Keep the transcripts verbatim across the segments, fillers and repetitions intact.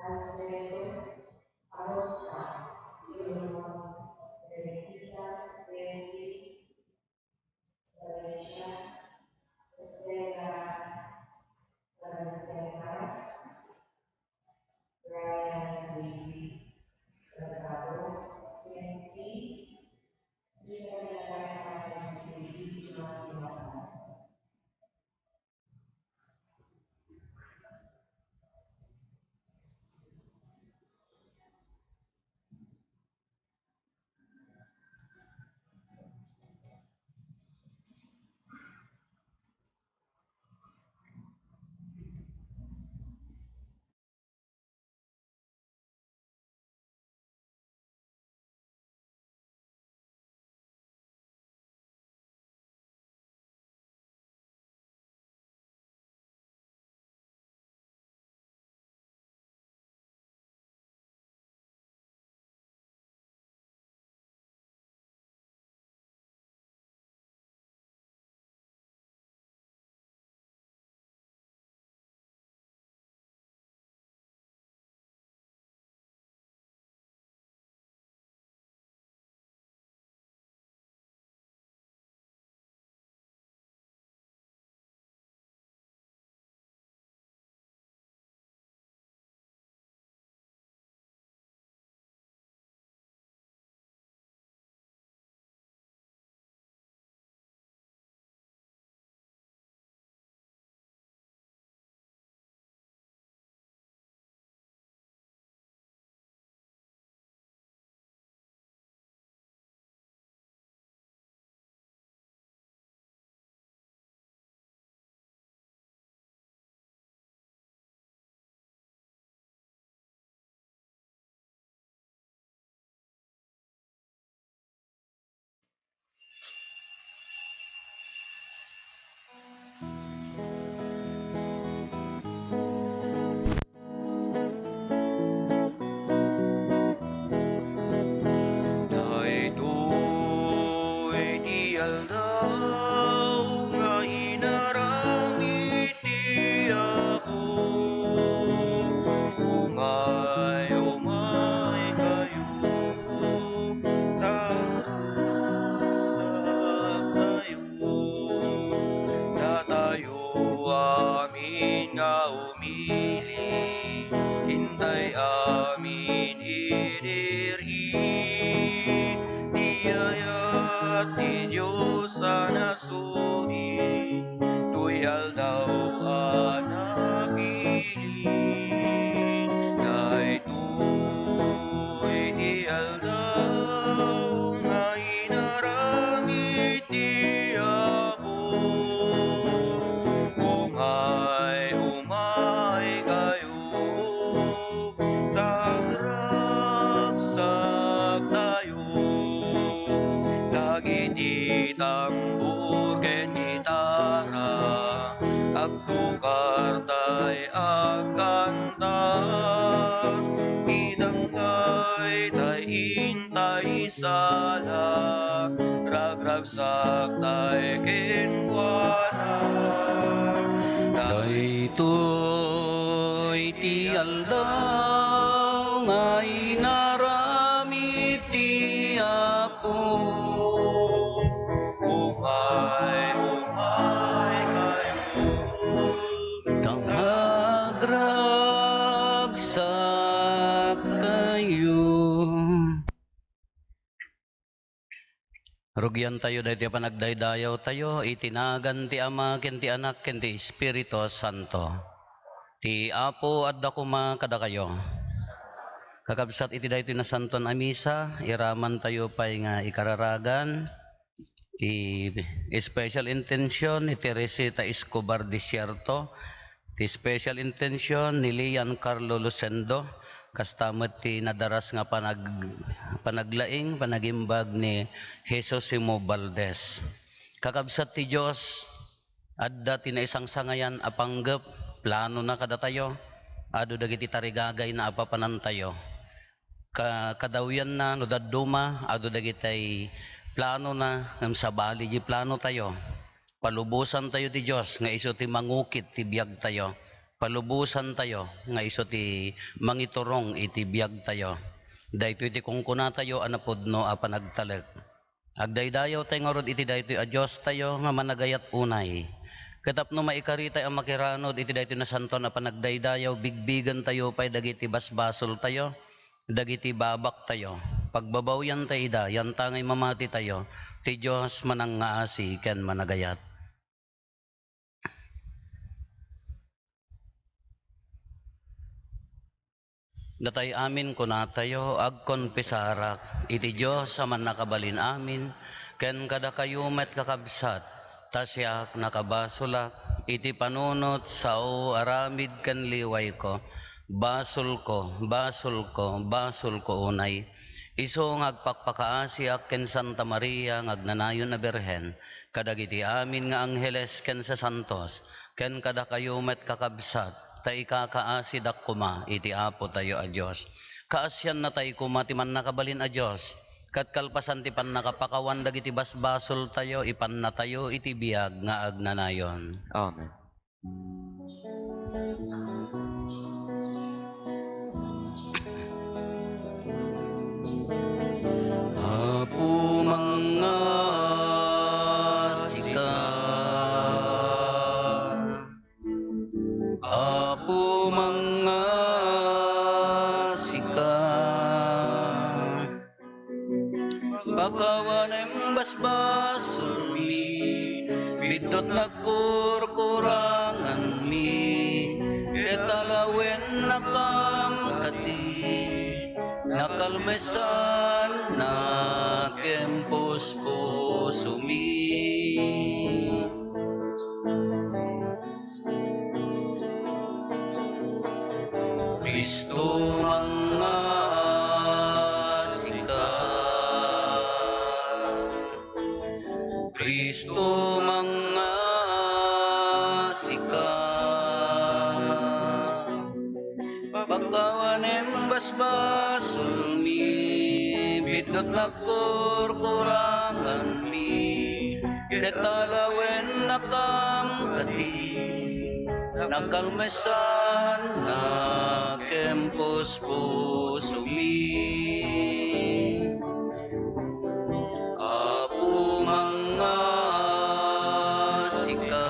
Alfredo, Arosa, Solomon, Teresita, Desi, Valencia, Estela, Princesa, Brian, David, Casado, Twenty, Isabella, Sisi, Maxima. Daytoy ti aldaw nga inaramid ti Apo. Umay, umay kayo, ta agragsaktayo. Datayo amin nga umili, intay amin idi ri. Ti ayat ti Dios a nasudi, toy aldaw a napili. Daytoy ti aldaw nga inaramid ti Apo. Umay, umay kayo, ta agragsaktayo. Dagiti tambor ken gitara, agtukartay agkanta. Idanggaytay intay isala, ragragsaktayo kenkuana. Daytoy ti aldaw nga inaramid ti Apo. Rugiantayo daytoy a panagdaydayawtayo iti nagan ti Ama, ken ti Anak, ken ti Espiritu Santo. Ti Apo adda koma kadakayo. Kakabsat, iti daytoy nasantoan a misa, iramantayo pay nga ikararagan ti special intention ni Teresita Escobar Desierto, ti special intention ni Lian Carlo Lucendo, kasta met ti nadaras nga panag-, panaglaing, panagimbag ni Jesosimo Valdez. Kakabsat ti Dios, adda ti naisangsangayan a panggep, planona kadatayo, adu dagiti tarigagayna a papanantayo. Ka-, kadawianna no dadduma, adu dagitay planona ngem sabali diay planotayo. Palubosantayo ti Dios nga isu ti mangukit ti biagtayo. Palubosantayo nga isu ti mangiturong iti biagtayo. Daytoy ti kunkunatayo a napudno a panagtalek. Agdaydayawtay ngarud iti daytoy a Diostayo nga managayat unay. Ket tapno maikaritay a makiranud iti daytoy nasantoan a panagdaydayaw, bigbigentayo pay dagiti basbasoltayo, dagiti babaktayo. Pagbabawiantay ida, yantangay mamatitayo, ti Dios manangngaasi ken managayat. Datay amin kunatayo, agkonpesarak iti Dios a Mannakabalin-amin, ken kadakayo met, kakabsat, ta siak nakabasolak iti panunot sao aramid ken liwayko. Basolko, basolko, basolko unay. Isu nga agpakpakaasiak ken Santa Maria nga agnanayon a Birhen, kadagiti amin nga angheles ken sasantos, ken kadakayo met, kakabsat, ta ikakaasidak koma iti Apotayo a Dios. Kaasiannatay koma ti Mannakabalin a Dios, ket kalpasan ti pannakapakawan dagiti basbasoltayo, ipannatayo iti biag nga agnanayon. Amen. Apo, mangngaasika. Apo, mangngaasika. Pakawanem basbasolmi, biddut nagkurkuranganmi, ket alawennakam kadi, nakalmesanna ken puspusomi. Cristo, mangngaasika. Cristo, mangngaasika. Pakawanem basbasolmi, biddut nagkurkuranganmi, ket alawennakam kadi, nakalmesanna ken puspusomi. Apo, mangngaasika.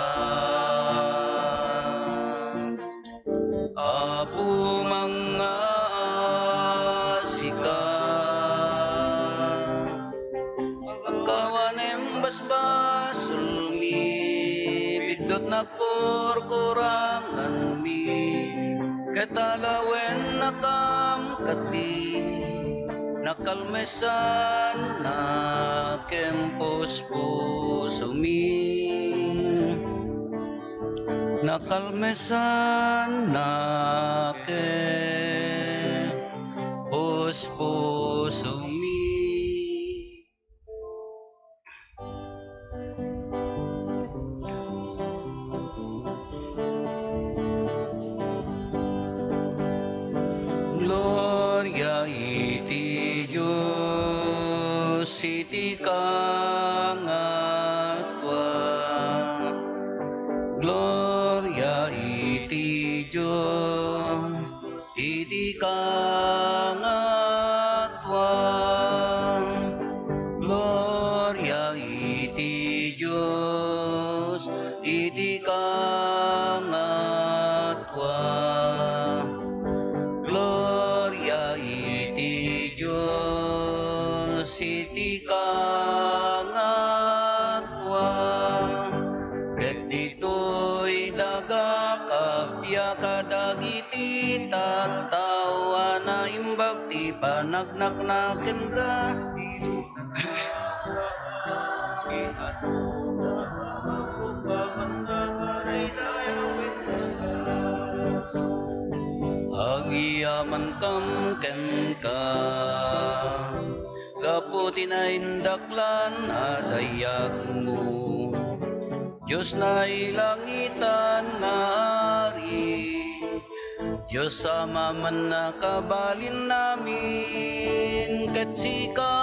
Apo, mangngaasika. Pakawanem basbasolmi, biddut nagkurkuranganmi, ket alawennakam kadi, nakalmesanna ken puspusomi. Nakalmesanna ken puspusomi. Gloria iti Dios iti kangatua. Gloria iti Dios iti kangatua. Gloria iti Dios iti kangatua. Gloria iti Dios iti kangatua. Panagnakna kenka. Agyamankam kenka, gapu ti naindaklan a dayagmo. Dios nailangitan nga Ari, Dios a mamanna kabalinnamin, ket sika,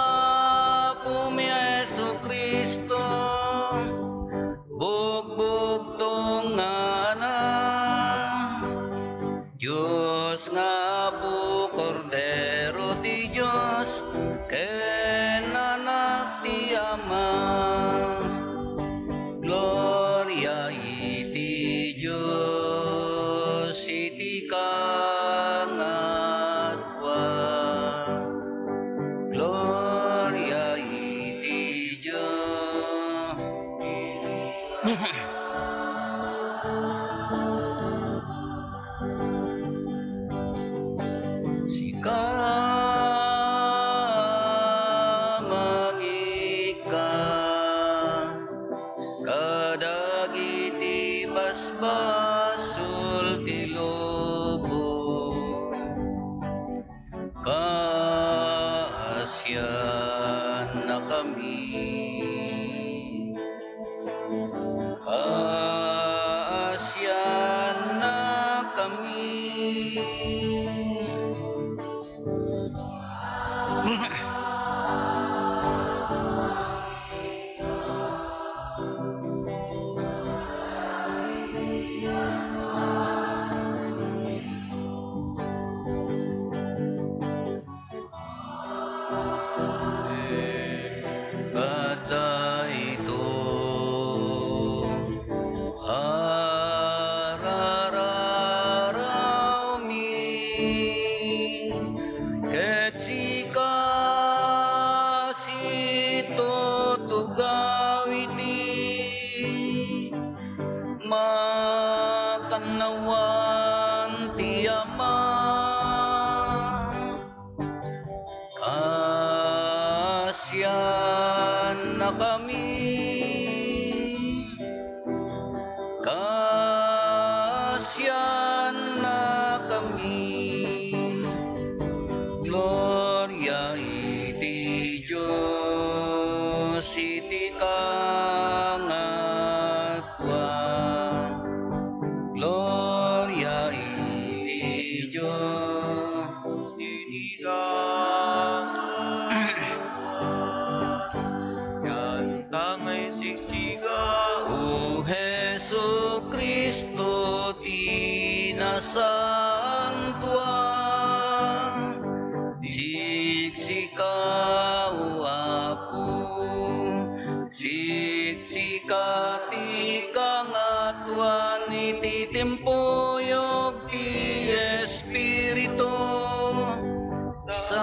Apomi a Jesu-Cristo, bugbugtong nga Anak, Dios nga Apo, Kordero ti Dios, ken Anak ti Ama. Gloria iti Dios iti kangatua. Gloria iti Dios. Sika mangikka kadagiti basbasol ti lubong. Kaasiannakami. Kaasiannakami. Kadayto a rararawmi, ket sika situtugaw iti makannawan ti Ama. Kaasiannakami. Kaasiannakami. Gloria iti Dios iti kangatua. Gloria iti Dios iti kangatua. Kanta nga isigsika, O Jesu-Cristo ti nasantoan. Siksika, O Apo, siksika ti kangatuan iti timpuyog ti Espiritu Santo,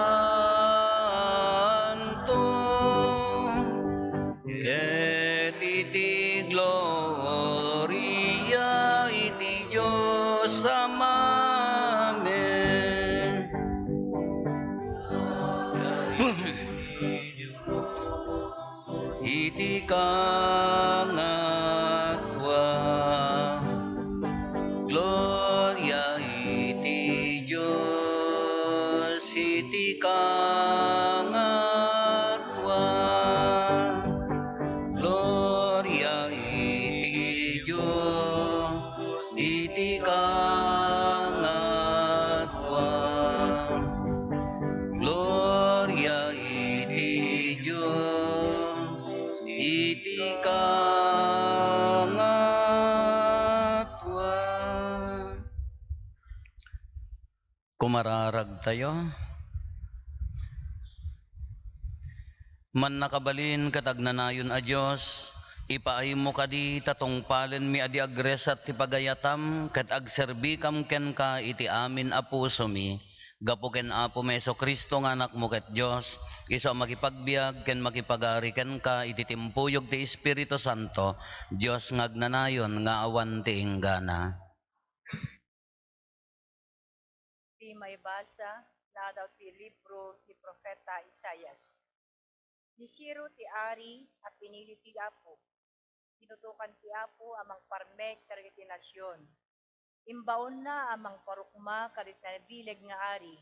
ket iti gloria iti Dios Ama. Amen. Iti kangatua. Gloria iti Dios iti kangatua. Gloria iti Dios iti kangatua. Gloria iti Dios iti kangatua. Kumararagtayo. Mannakabalin ket agnanayon a Dios, ipaaymo kadi ta tungpalenmi a di agresat ti pagayatam ket agserbikam kenka iti amin a pusomi, gapu ken Apomi Jesu-Cristo nga Anakmo ket Dios, isu a makipagbiag ken makipagari kenka iti timpuyog ti Espiritu Santo, Dios nga agnanayon nga awan ti inggana. Ti maibasa, Adaw ti libro ni Profeta Isaias. Ni Ciro ti ari a pinili ti Apo. Tinutokan ti Apo a mangparmek kadagiti nasion. Imbaonna a mangparukma kadagiti nabileg nga ari.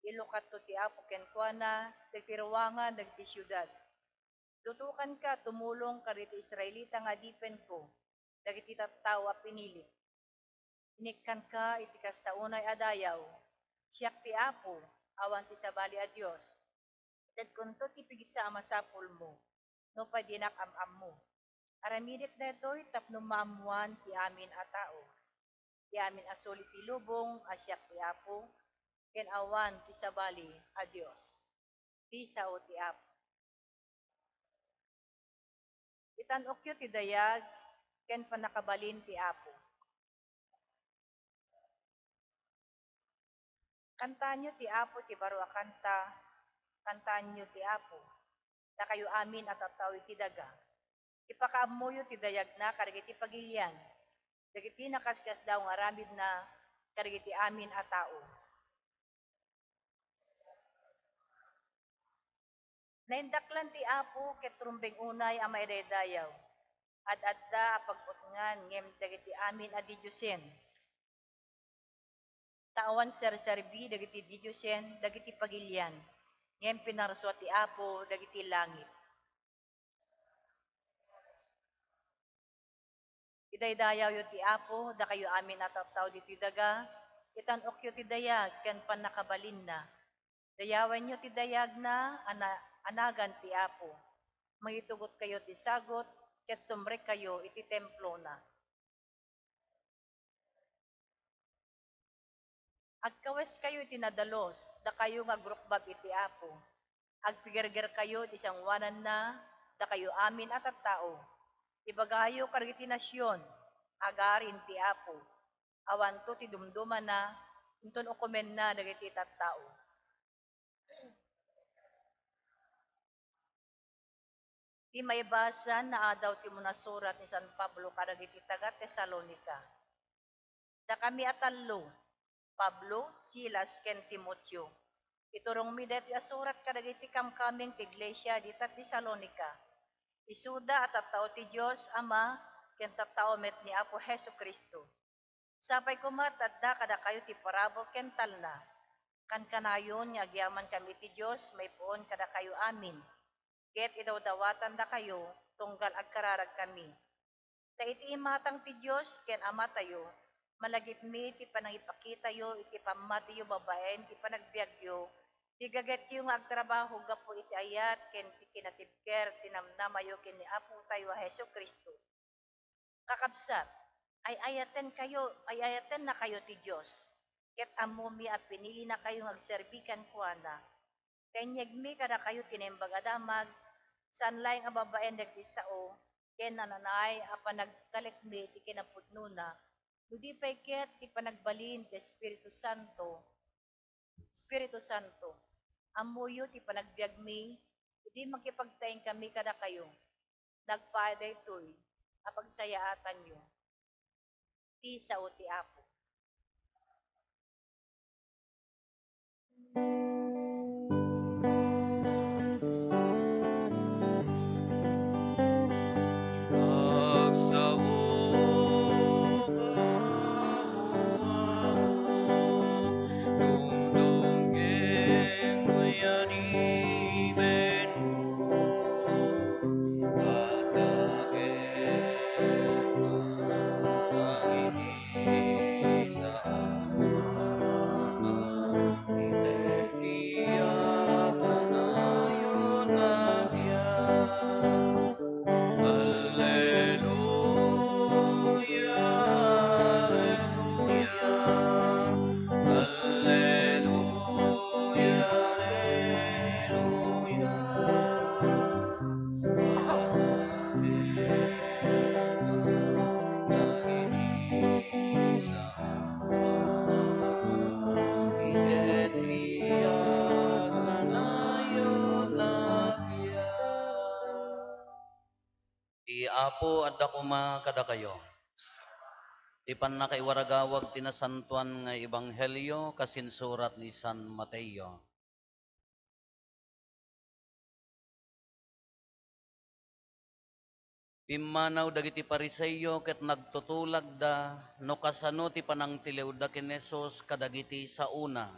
Ilukatto ti Apo kenkuana dagiti ruangan dagiti siudad. Lutokanka tumulong kadagiti Israelita nga adipenko, dagiti tattao a pinilik. Inikkanka iti kasta unay a dayaw. Siak ti Apo, awan ti sabali a Dios. Itedkonto ti pigsa a masapulmo, nupay dinak am-ammo. Aramidek daytoy tapno maammoan ti amin a tao. Ti amin a suli ti lubong a siak ti Apo, ken awan ti sabali a Dios. Ti sao ti Apo. Itan-okyo ti dayag ken pannakabalin ti Apo. Kantaanyo ti Apo ti baro a kanta, kantaanyo ti Apo, dakayo amin a tattao iti daga. Ipakaammoyo ti dayagna kadagiti pagilian, dagiti nakaskasdaaw nga aramidna kadagiti amin a tao. Naindaklan ti Apo ket rumbeng unay a maidaydayaw. Ad-adda a pagbutngan ngem dagiti amin a didiosen. Ta awan serserbi dagiti didiosen dagiti pagilian, ngem pinarsua ti Apo dagiti langit. Idaydayawyo ti Apo, dakayo amin a tattao ditoy daga, itan-okyo ti dayag ken pannakabalinna. Dayawenyo ti dayagna a na-, a nagan ti Apo. Mangitugotkayo ti sagut, ket sumrekkayo iti templona. Agkaweskayo iti nadalus, dakayo nga agrukbab iti Apo. Agpigergerkayo iti sangoananna, dakayo amin a tattao. Ibagayo kadagiti nasion, agarin ti Apo. Awanto ti dumdumana, inton ukomenna dagiti tattao. Ti maibasan, naadaw ti umuna surat ni San Pablo kadagiti taga-Tesalonica. Dakami a tallo, Pablo, Silas, ken Timoteo. Iturongmi daytoy a surat kadagiti kamkameng ti iglesia dita Tesalonica. Isuda a tattao ti Dios Ama ken tattao met ni Apo Jesu-Cristo. Sapay koma ta adda kadakayo ti parabur ken talna. Kankanayon nga agyamankami iti Dios maipuon kadakayo amin, ket idawdawatandakayo tunggal agkararagkami. Ta iti imatang ti Dios ken Amatayo, malagipmi ti panangipakitayo iti pammatiyo babaen ti panagbiagyo, ti gagetyo nga agtrabaho gapu iti ayat ken ti kinatibker ti namnamayo ken ni Apotayo a Jesu-Cristo. Kakabsat, ay-ayatenkayo, ay-ayatennakayo ti Dios, ket ammomi a pinilinakayo nga agserbi kenkuana. Kainyegmi kadakayo ti Naimbag a Damag, saan laeng a babaen dagiti sao ken nananay a panagtalekmi ti kinapudnona, no di pay ket ti panagbalin ti Espiritu Santo. Espiritu Santo, ammoyo ti panagbiagmi idi makipagtaengkami kadakayo. Nagpaay daytoy a pagsayaatanyo. Ti sao ti Apo. Ti Apo adda koma kadakayo. Ti pannakaiwaragawag ti nasantoan nga ebanghelio kas insurat ni San Mateo. Pimmanaw dagiti Fariseo ket nagtutulagda no kasano ti panangtiliwda ken ni Jesus kadagiti saona.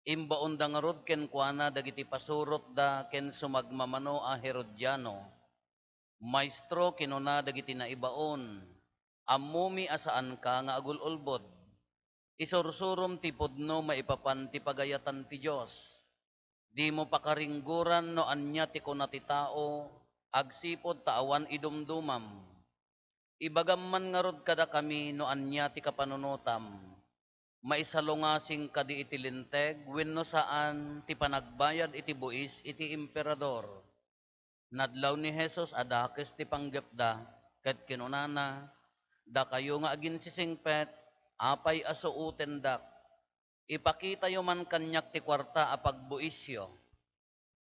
Imbaonda ngarud kenkuana dagiti pasurotda ken sumagmamano a Herodiano. "Maestro," kinuna dagiti naibaon, "ammomi a saanka nga agul-ulbod. Isursurom ti pudno maipapan ti pagayatan ti Dios. Dimo pakaringgoran no ania ti kuna ti tao agsipud ta awan idumdumam. Ibagam man ngarud kadakami no ania ti kapanunotam. Maisalungasing kadi iti Linteg wenno saan ti panagbayad iti buis iti Emperador?" Nadlaw ni Jesus a dakes ti panggepda, ket kinunana, "Dakayo nga aginsisingpet, apay a suotendak? Ipakitayo man kaniak ti kuarta a pagbuisyo."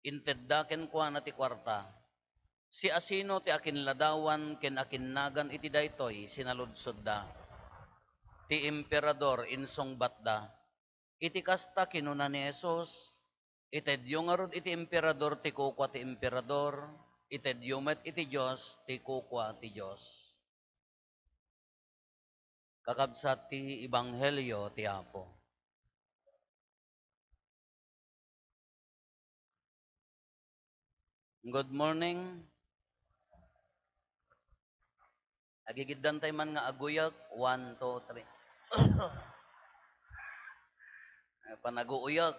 Intedda kenkuana ti kuarta. "Siasino ti akinladawan ken akinnagan iti daytoy?" sinaludsodda. "Ti Emperador," insungbatda. Iti kasta, kinuna ni Jesus, "Itedyo ngarud iti Emperador ti kukua ti Emperador, itedyo met iti Dios ti kukua ti Dios." Kakabsat ti Ebanghelio ti Apo. Good morning. Agigiddan tayo man nga aguyek. One, two, three. Eh, panaguuyek.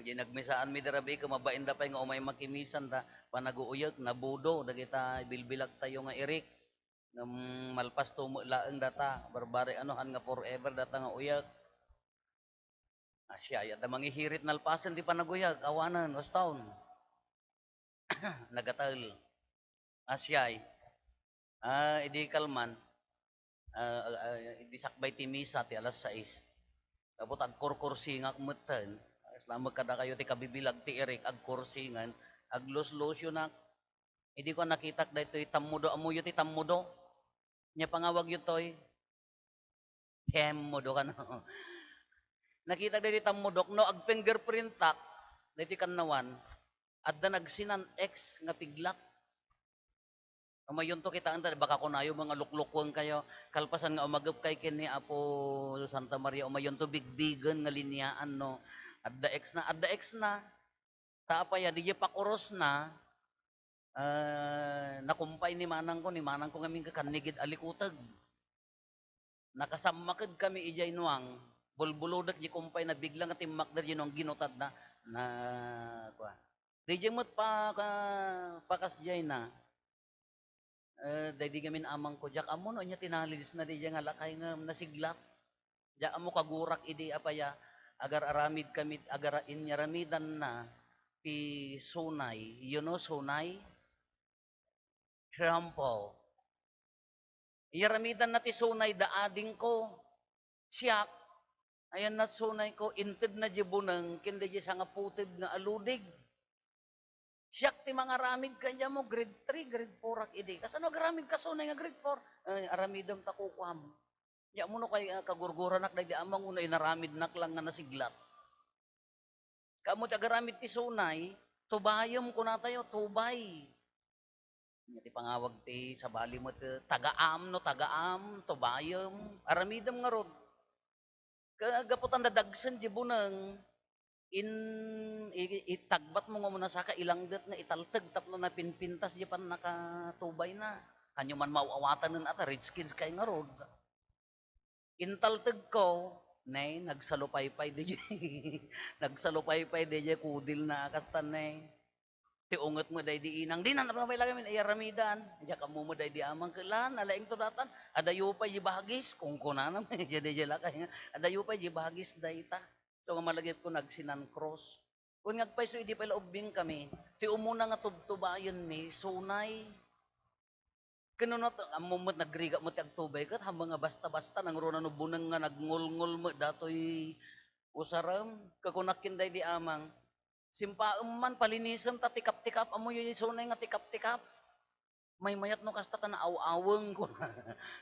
Di nagmisaan mi dira, bi, kumabain da pay nga umay makimisan ta. Panaguuyek, nabudo, dagita bilbilag tayo nga irik. Ngem malpas to met laeng data, barbari ano, han nga forever data nga uyek. Asiay, adda mangihirit nalpasen ti panaguyag, awanen, uston. Nagatel. Asiay. Ah, idi kalman, ah, ah, ah, idi sakbay ti misa ti alas sais. Tapos agkurkursingak metten. Lamek kadakayo ti kabibilag ti irik, agkursingan, agluslusionak. Idi ko nakitak daytoy tammudo, ammoyo ti tammudo? Nia pangawagyo toy? Temmudo kano. Nakitak daytoy tammudok, no agfingerprintak daytoy kannawan, adda nagsinan X nga piglat. Umayonto kitaen ta, baka kunayo mga luklukuenkayo, kalpasan nga umagepkay ken ni Apo Santa Maria, umayonto bigbigen nga liniaan, no? Adda X na, adda X na. Ta apay a, didiay pakurosna, ah, nakumpay ni manangko, ni manangko ngamin kannigid a likuteg. Nakasammaked kami idiay nuang, bulbulodek diay kumpay na, bigla nga timmakder diay nuang, ginutadna, na, kua. Didiay met pa, ka, pakas diay na. Eh, daydi ngamin amangko, diak ammo no ania ti nalidisna didiay nga lakay nga nasiglat. Diak ammo kagurak idi apay a, agar-aramid kami, agar-, inyaramidanna ti sunay. You know sunay? Trample. Iyaramidanna ti sunay da adingko. Siak, ayanna sunay ko, intedna diay buneng, ken daydiay sangaputed nga aludig. Siak ti mangaramid kaniam, grade three, grade four ak idi. Kasano agaramid ka sunay nga grade four? Eh, aramidem ta kukuam. Nia, ammo no kay, ah, kagurguranak daydi amang, uno inaramidnak lang nga nasiglat. Kaammo ti agaramid ti sunay, tubayem kunatayo, tubay. Nia ti pangawag ti sabali met, eh, tagaam no tagaam, tubayem, aramidem ngarud. Ket gapu ta nadagsen diay buneng, in-, i-, itagbatmo nga umuna saka ilangdet nga italteg tapno napinpintas diay pannakatubayna. Ania man maaw-awatanen a ta, rich kids kay ngarud. Intaltegko, ne, nagsalupaypay diay. Nagsalupaypay diay kudilna a kasta, ne. Ti unget met daydi inang, dinan a pamay lagam iyaramidan. Diak ammo met daydi amang, ket lan, alaingto datan. Adayo pay diay bagis, kunkunana met diay, diay lakay nga, adayo pay diay bagis dayta. So, nga malagipko nagsinan cross. Kun nga agpayso idi pay la ubbing kami, ti umuna nga tubtubayenmi, sunay. Ken no nat-, ammo met nagrigat met ti agtubay ket, hammang nga basta-basta, nangruna no buneng nga nagngulngul met datoy usarem. Ket kunak ken daydi amang, "Simpaem man, palinisem ta tikaptikap, ammoyo diay sunay nga tikaptikap." Maymayat no kasta ta naaw-aweng," kuna.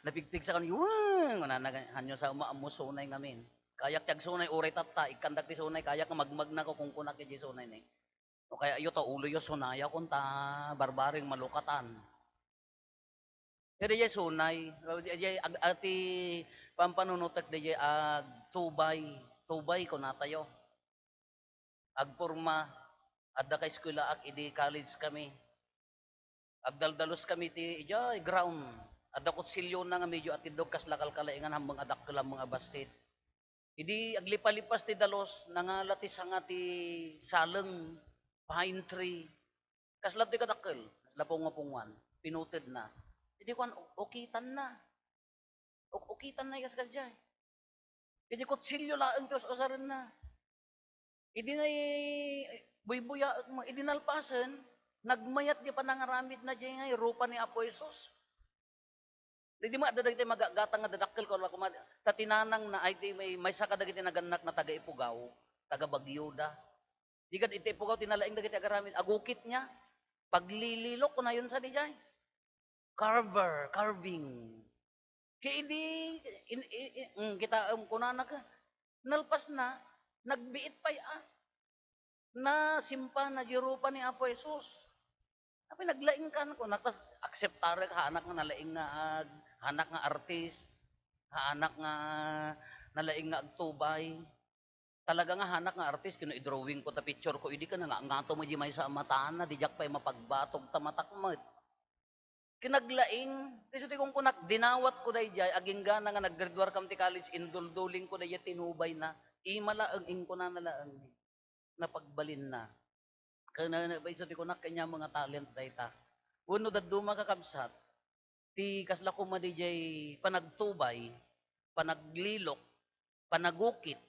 Napigpigsakan, "Yuweng!" kunana, "Hanyo sa maammo sunay ngamin. Kayak ti agsunay, uray tatta, ikkandak ti sunay, kayak nga magmagnako," kunkunana, "Diay sunay ni. No kaya yo ta ulo yo sunaya," kunta, "barbareng malukatan." Kaya diay sunay, diay ag-, ati pampanunotek diay agtubay, tubay kunatayo. Agporma, adda ka eskwelaak idi college kami. Agdaldalos kami ti idiay ground. Adda kutsilyona nga medyo atiddog kasla kalkalaingan, hammeng a dakkel, hammeng a bassit. Idi aglipalipas ti dalus, nangala ti sanga ti saleng, pine tree. Kasla toy kadakkel, kasla pungo-pungoan, pinutedna. Idi kuan, u-, ukitanna. Uk-, ukitanna kasdiay. Idi kutsilio laeng ti us-usarenna. Idi nay-, buybuyaek met, idi nalpasen, nagmayat diay panangaramidna diay ngay rupa ni Apo Jesus. Idi met adda dagiti magatgatang nga dadakkel, kuna la koma, ta ti nanangna, ay, ti may-, maysa kadagiti nagannakna taga Ifugao, taga Baguio da. Di kad iti Ifugao ti nalaing dagiti agaramid, agukit niya. Paglililok, kunayon sadiay. Carver, carving. Ket idi, in-, i-, i-, mm, kitaem, kunana ka, nalpasna, nagbiit pay a. Nasimpana diay rupa ni Apo Jesus. Apay naglaingkan, kuna, tas akseptarek, haanak nga nalaing nga ag-, haanak nga artist, haanak nga nalaing nga agtubay. Talaga nga haanak nga artist, ket no i-drawingko ta pictureko idi, ket nangangato met diay maysa a matana, diak pay mapagbatog ta matak met. Ket naglaing, isu ti kunkunak, dinawatko daydiay, aginggana nga naggraduarkami ti college, induldulingko daydiay tinubayna, ima laeng, inkunana laeng, napagbalinna. Ken, isu ti kunak, ania nga talent dayta. Wenno dadduma, kakabsat, ti kasla koma daydiay panagtubay, panaglilok, panagukit,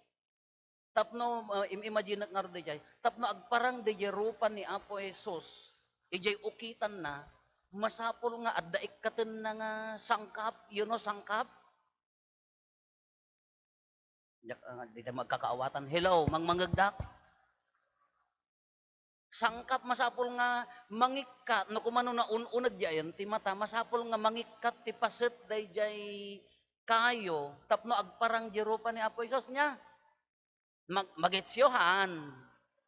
tapno, ah, im-, imaginek ngarud daydiay, tapno agparang daydiay rupa ni Apo Jesus, idiay ukitanna, masapul nga adda ikkatenna nga sangkap, you know, sangkap? Diak, ah, dita magkakaawatan. Hello, mangmangegdak? Sangkap, masapul nga mangikkat, no kumano naun-uneg diay ayan ti mata, masapul nga mangikkat ti paset daydiay kayo tapno agparang diay rupa ni Apo Jesus nia. Mag-, magetsyo, han.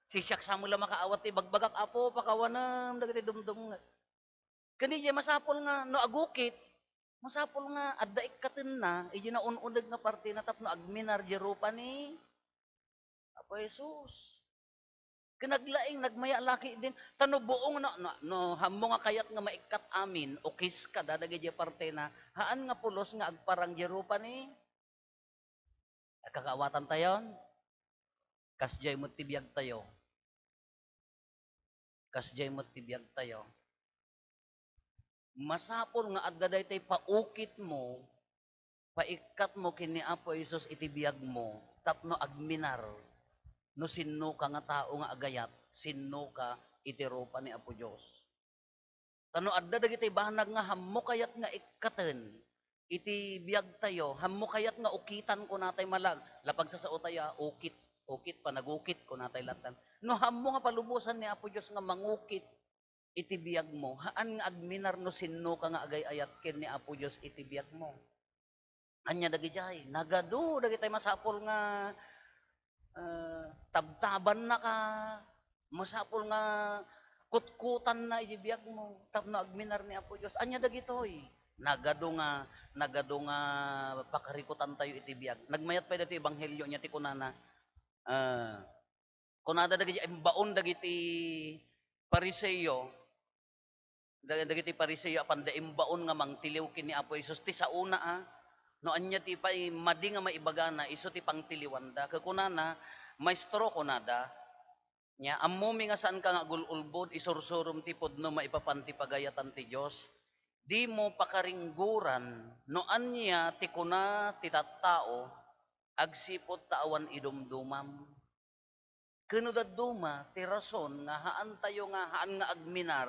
Sisiak sa met la makaawat ti ibagbagak, Apo, pakawanem dagiti dumdumngek. Ken idiay masapul nga no agukit, masapul nga adda ikkatenna idiay naun-uneg nga partena tapno agminar diay rupa ni Apo Jesus. Ken naglaing, nagmaya la ketdin. Ta no buong na, na, no hammo nga kayat nga maikkat amin, ukis kada dagidiay partena, haan nga pulos nga agparang diay rupa ni Agkakaawatantayon? Kasdiay met ti biagtayo. Kasdiay met ti biagtayo. Masapul nga adda daytoy paukitmo, paikkatmo ken ni Apo Jesus iti biagmo tapno agminar no sinnoka nga tao nga agayat, sinnoka iti rupa ni Apo Dios. Ta no adda dagiti banag nga hammo kayat nga ikkaten iti biagtayo, hammo kayat nga ukitan, kunatay malag, lapag sa saotayo a ukit, ukit, panagukit, kunatay lattan. No hammo nga palubosan ni Apo Dios nga mangukit iti biagmo, haan nga agminar no sinnoka nga agay-ayat ken ni Apo Dios iti biagmo. Ania dagidiay? Nagadu dagitay masapul nga, ah, tabtabannaka, masapul nga kutkutanna iti biagmo tapno agminar ni Apo Dios. Ania dagitoy? Nagadu nga, nagadu nga pakarikutantayo iti biag. Nagmayat pay daytoy ebanghelio, ania ti kunana? Ah, Kunada dagiti imbaon dagiti Fariseo, da-, dagiti Fariseo a panda imbaon nga mangtiliw ken ni Apo Jesus ti saona a, no ania ti pay madi nga maibagana, isu ti pangtiliwanda. Ket kunana, "Maestro," kunada, "nia, ammomi nga saanka nga agul-ulbod, isursurom ti pudno maipapan ti pagayatan ti Dios. Dimo pakaringguran no ania ti kuna ti tattao agsipud ta awan idumdumam." Ken no dadduma ti rason nga haantayo nga, haan nga agminar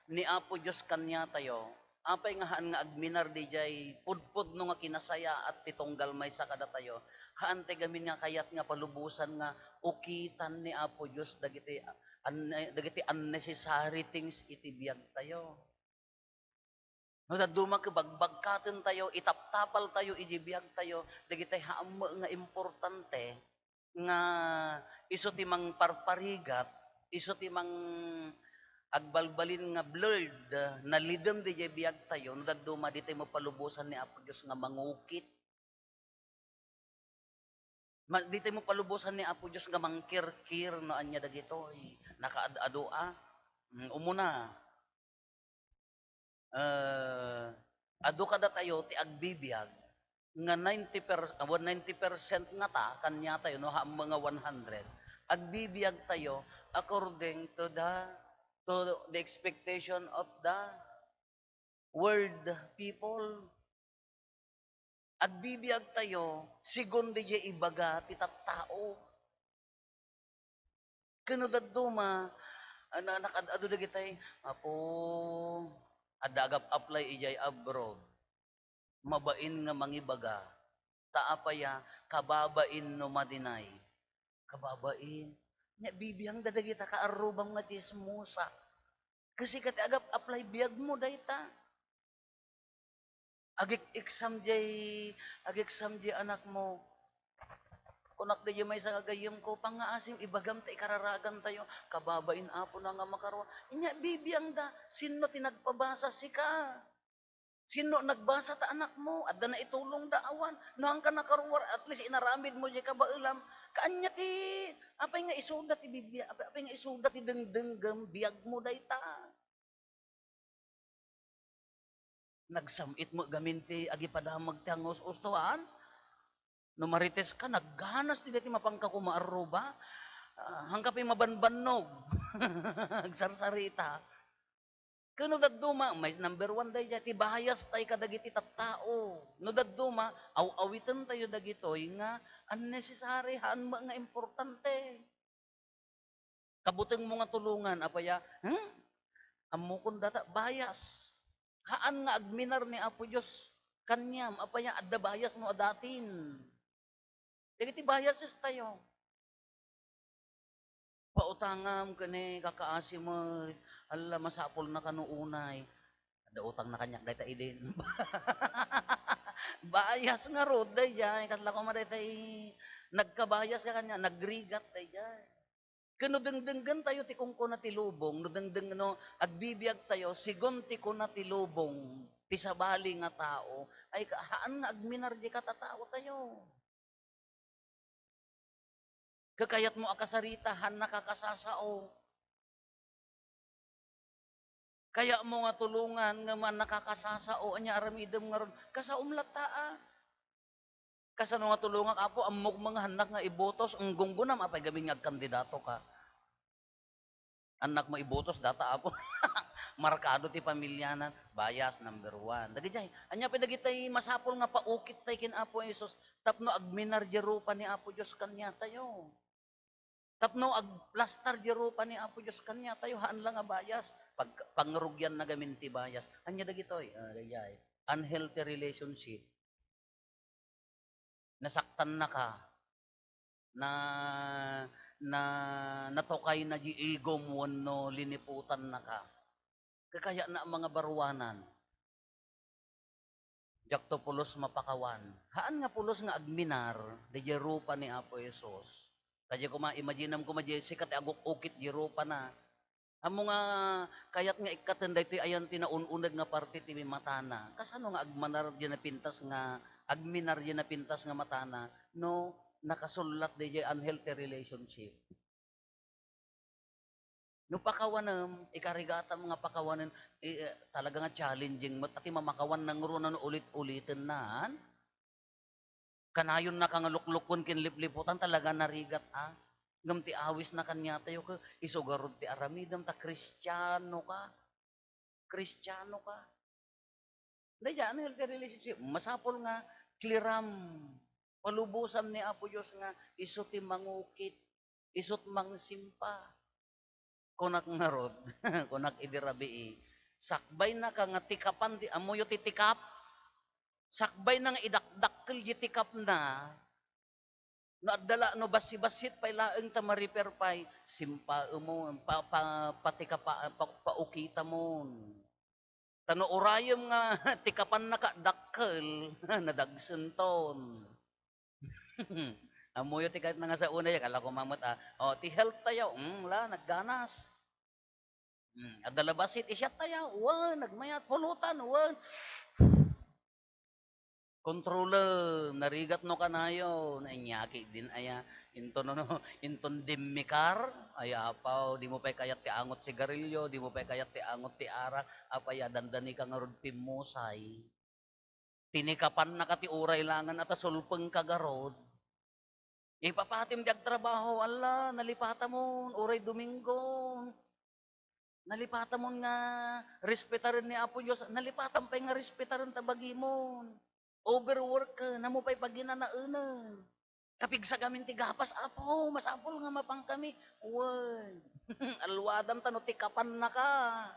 ni Apo Dios kaniatayo, apay nga haan nga agminar didiay pudpudno nga kinasayaat ti tunggal maysa kadatayo? Haantay gamin nga kayat nga palubosan nga ukitan ni Apo Dios dagiti anne-, dagiti unnecessary things iti biagtayo. No dadduma ket bagbagkaten tayo, itaptapal tayo iti biag tayo, dagitay haammo nga importante nga isu ti mangparparigat, isu ti mang agbalbalin nga blurred, ah, nalidem didiay biag tayo, no dadduma ditay mapalubosan ni Apo Dios nga mangukit. Ma-, ditay mapalubosan ni Apo Dios nga mangkirkir no ania dagitoy. Nakaad-ado a. Mm, umuna, eh, adu kadatayo ti agbibiag nga ninety per, ah, ninety percent ngata kaniatayo, no, haammo nga one hundred. Agbibiag tayo according to the, to the expectation of the world people. Agbibiag tayo segun didiay ibaga ti tattao. Ken no dadduma, ah, na, nakaad-ado dagitay, "Apo, adda agap-apply idiay abroad. Mabain nga mangibaga. Ta apay a, kababain no madinay." Kababain. Nya, bibiangda dagita kaarrubam nga tsismosa. Kasi ket agap-apply biagmo dayta. Agik-exam jay, agik-exam jay anakmo. Kunak daydi maysa nga gayyemko, "Pangngaasim, ibagam ta ikararagantayo." Kababain, Apo, na nga makaruar. Inya, bibiangda, "Sinno ti nagpabasa? Sika. Sinno nagbasa ta anakmo? Adda naitulongda? Awan. No, haanka nakaruar, at least inaramidmo jay kabaelam." Kaanya ti, apay nga isuda ti Biblia, apay, apay nga isuda ti dengdenggem, biagmo dayta. Nagsam-it met gamin ti agipadamag ti angus-ustoan. No Marites ka, nagganas ti daytoy mapanka koma arruba. Ah, haanka pay mabanbannog. Agsarsarita. Ken no dadduma, may number one daydiay, ti bias tay kadagiti tattao. No dadduma, aw-awiten tayo dagitoy nga unnecessary, haan met nga importante. Kabutengmo nga tulongan, apay a, hmm? Ammokon data, bias. Haan nga agminar ni Apo Dios kaniam, apay a, adda bias no adatin. Dagiti biases tayo. Pautangam ken ni kakaasi met, alla, masapulna kano unay. Adda utangna kaniak dayta idin. Bias ngarud daydiay, kasla koma dayta i-, nagkabias ka kaniak, nagrigat daydiay. Ken no dengdenggen tayo ti kunkuna ti lubong, no dengdeng-, no agbibiag tayo, segun ti kuna ti lubong, ti sabali nga tao, ay ka-, haan nga agminar diay katatao tayo. Kakayatmo a kasarita, haan nakakasasao. Kayatmo nga tulongan, ngem haan nakakasasao, ania aramidem ngarud? Kasaom latta a. Kasano nga tulongak, Apo? Ammok nga haannak nga ibotos, nggunggunam, apay gamin nga agkandidato ka. Haannak maibotos data, Apo. Markado ti pamiliana, bias number one. Dagijay, ania pay dagitay masapul nga paukit tay ken Apo Jesus tapno agminar diay rupa ni Apo Dios kaniatayo. Tapno agplastar diay rupa ni Apo Dios kaniatayo, haan la nga bias. Pag-, pangrugianna gamin ti bias. Ania dagitoy? Ah, daydiay. Unhealthy relationship. Nasaktannaka, na, na, natukayna diay igom wenno liniputannaka. Kakayatna a mangbaruanan. Diakto pulos mapakawan. Haan nga pulos nga agminar, daydiay rupa ni Apo Jesus. Kadi koma, imaginam koma, Jessica, ti aguk-ukit diay rupana. Ammo nga kayat nga ikkaten daytoy ayan ti naun-uneg nga parte ti matana. Kasano nga agmanar diay napintas nga, agminar diay napintas nga matana no nakasullat daydiay unhealthy relationship? No pakawanem, ikarigatam nga pakawanen, eh, eh, talaga nga challenging met a ti mamakawan ngarud no ulit-ulitennaan. Kanayonnaka nga luklukoen ken lipliputan, talaga narigat a. Ngem ti awisna kaniatayo ket isu garud ti aramidem ta Kristiano ka. Kristiano ka. Daydiay, unhealthy relationship, masapul nga clearam. Palubosam ni Apo Dios nga isu ti mangukit, isu't mangsimpa. Kunak ngarud, kunak idi rabii, sakbaynaka nga tikapan ti, ammoyo ti tikap? Sakbayna nga idakdakkel diay tikapna, no adda la, no bassit-bassit pay laeng ta ma-repair pay, simpaemon, pa-, pa-, patikapa-, pa-, paukitamon. Ta no urayem nga ti kapannaka dakkel, nadagsenton. Ammoyo ti kayatna nga saonayo, kala ko met, ah, o, ti health tayo, hmm, la, nagganas. Hmm, adda labasit, i-shot tayo, wen, nagmayat, pulutan, wen. Kontrolem, narigat no kanayon, inyaki din aya, inton, ano, inton dimmikar, ay apaw, dimo pay kayat ti angot sigarilyo, dimo pay kayat ti angot ti arak, apay a dandanika ngarud pimmusay. Tinikapannaka ti uray langen a ta sulpengka garud. Ipapatim ti agtrabaho, alla, nalipatamon, uray Domingo. Nalipatamon nga respetaren ni Apo Dios, nalipatam pay nga respetaren ta bagimon. Overwork ka, namo pay paginanaenan. Kapigsa gamin ti gapas, Apo, masapul nga mapan kami. Wen, alwadam ta no ti kapannaka.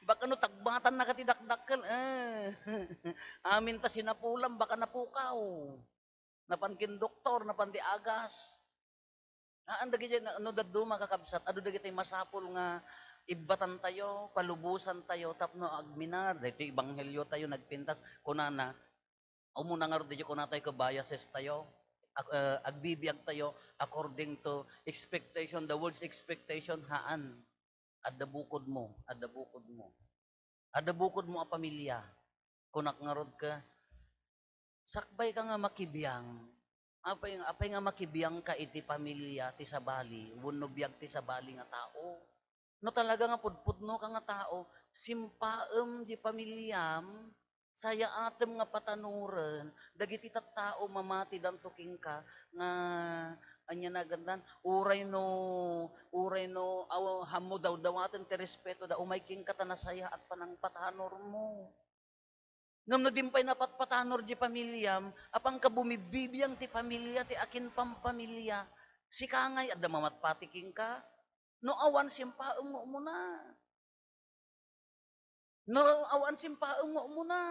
Baka no tagbatannaka ti dakdakkel, eh. Amin ta sinapulam, baka napukaw. Napan ken doktor, napan ti agas. Haan dagiti na, no dadduma, kakabsat, adu dagiti masapul nga ibbatantayo, palubosantayo, tapno agminar. Daytoy ebanghelio tayo, nagpintas, kunana, umuna ngarud, daytoy kunatayo, ket biases tayo, ag-, eh, agbibiag tayo according to expectation, the world's expectation, haan. Adda bukodmo, adda bukodmo. Adda bukodmo a pamilya. Kunak ngarud ka, sakbay ka nga makibiang. Apay, apay nga makibiang ka iti pamilya ti sabali, wenno biag ti sabali nga tao? No talaga nga pudpudno ka nga tao, simpaem di pamiliam, sayaatem nga patanoren dagiti tattao mamatidanto kenka nga ania nagandan, uray no, uray no, aw, hammo dawdawaten ti respeto da, umay kenka ta nasayaat panangpatanormo. Ngem no dimpay napatpatanor di pamiliam, apanka bumibibiang ti pamilya, ti akin pampamilya, sika ngay adda mamatpati kenka? No awan, simpaem nga umuna. No awan, simpaem nga umuna.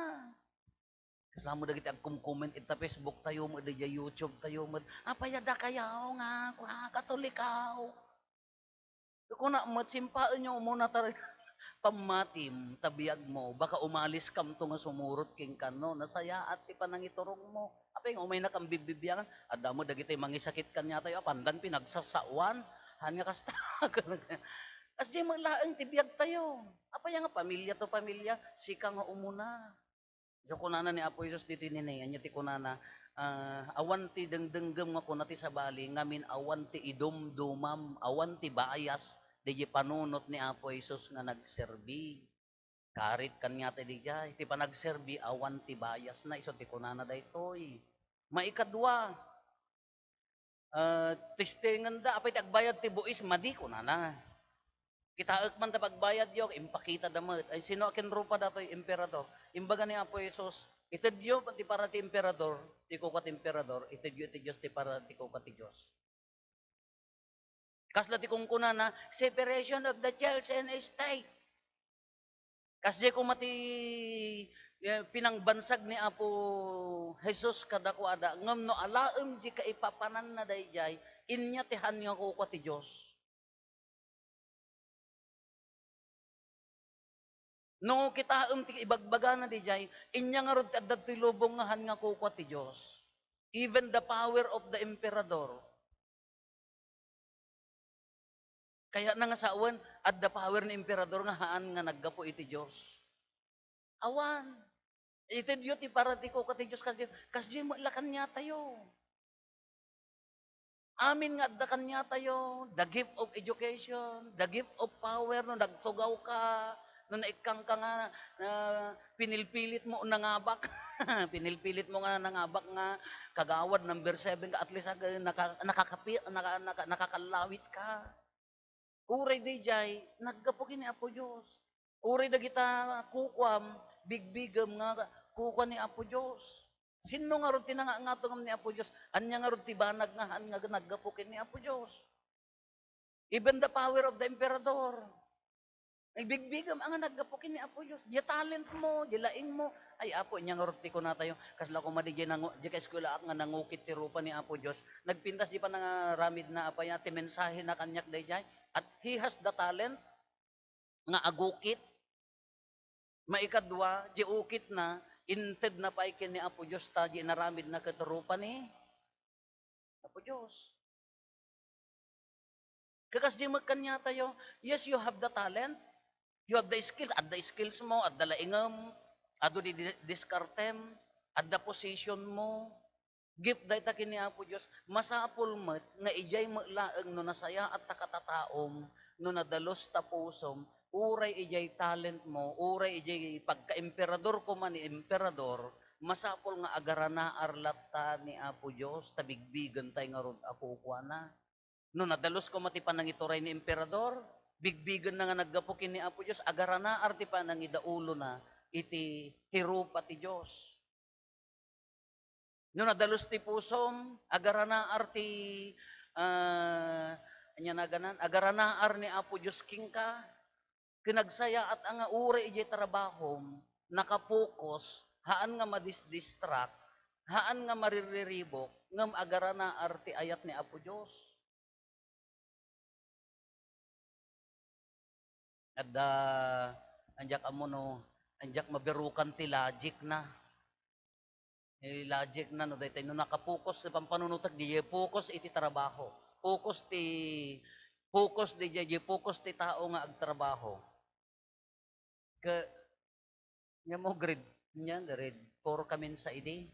Kasla mo dagiti agkumkomment ita Facebook tayo met, ita YouTube tayo met, "Apay a dakayo nga, kua, Katolikaw?" Kuna met, simpaenyo umuna ta pammatim, ta biagmo, baka umaliskamto nga sumurot kenka, no? Nasayaat ti panangiturongmo. Apay nga umaynakam bibbibiangan, adda met dagiti mangisakit kaniatayo, apandan pinagsasaoan, han nga kasta. Kasdiay met laeng ti biagtayo. Apay nga pamilya to pamilya, sika nga umuna. Isu kunana ni Apo Jesus ditoy nini, ania ti kunana, ah, awan ti dengdenggem nga kuna ti sabali, ngamin awan ti idumdumam, awan ti bias, daydi panunot ni Apo Jesus nga nagserbi. Karit kaniata daydiay, ti panagserbi, awan ti biasna, isu ti kunana daytoy. Maikadua, ah, testengenda, apay ti agbayad ti buis, madi, kunana. Kitaek man ta pagbayadyo, impakitada met. Ay, sino a kinrupa datoy? Emperador. Imbaga ni Apo Jesus, "Itedyo ti para ti emperador, ti kukua ti emperador, itedyo iti Dios ti para ti kukua ti Dios." Kasla ti kunkunana, separation of the church and state. Kasdiay koma ti, eh, pinangbansag ni Apo Jesus kadakuada, ngem no alaem di kaipapananna daydiay, inya ti han nga kukua ti Dios. No kitaem ti ibagbagana daydiay, inya ngarud ti adda ditoy lubong nga han nga kukua ti Dios. Even the power of the emperador. Kayatna nga sawen, adda power ni emperador nga haan nga naggapu iti Dios. Awan. Itedyo ti para ti kukua ti Dios, kasdi, kasdi met la kaniatayo. Amin nga adda kaniatayo, the gift of education, the gift of power, no nagtugaw ka, no naikkang ka nga, ah, pinilpilit mo nangabak. Pinilpilit mo nga nangabak nga kagawad number seven ka, at least, ah, naka-, nakakapi-, naka-, naka-, nakakallawit ka. Uray daydiay, naggapu ken ni Apo Dios. Uray dagita kukuam, bigbigem nga kukua ni Apo Dios. Sinno ngarud ti nangangatongam ni Apo Dios? Ania ngarud ti banag nga haan nga naggapu ken ni Apo Dios? Even the power of the emperador. Nagbigbigem a nga naggapu ken ni Apo Dios. Diay talent mo, diay laing mo. Ay, Apo, ania ngarud ti kunatayo? Kasla koma di, di nangu-, di kaeskwelaak nga nangukit ti rupa ni Apo Dios. Nagpintas di panangaramidna, apay a, ti mensahena kaniak daydiay. At he has the talent. nga agukit. Maikadua, di ukitna, intedna pay ken ni Apo Dios ta di inaramidna ket rupa ni Apo Dios. Kakas di met kaniatayo, yes, you have the talent, you have the skills, adda skills mo, adda laingem, adu di di-, diskartem, adda position mo, gift dayta ken ni Apo Dios, masapul met nga idiay met laeng no nasayaat ta katataom, no nadalus ta pusom, uray idiay talent mo, uray idiay pagka-emperador koma ni emperador, masapul nga agaranaar latta ni Apo Dios, ta bigbigentay ngarud a kukuana. No nadalus koma ti panangituray ni emperador, bigbigenna nga naggapu ken ni Apo Dios, agaranaar ti panangidaulona iti, ti rupa ti Dios. No nadalus ti pusom, agaranaar ti, ah, ania naganan, agaranaar ni Apo Dios kenka. Ken nagsayaat a nga uray idiay trabahom, nakapokus, haan nga madisdistract, haan nga maririribuk, ngem agaranaar ti ayat ni Apo Dios. Adda, andiak ammo no, andiak mabirukan ti logic na. Ti logic na, no, daytoy, no nakapokus ti pampanunotek, di focus iti trabaho. Focus ti, focus di, di focus ti tao nga agtrabaho. Ke, nya mo grade, nya grade four kamin sa idi.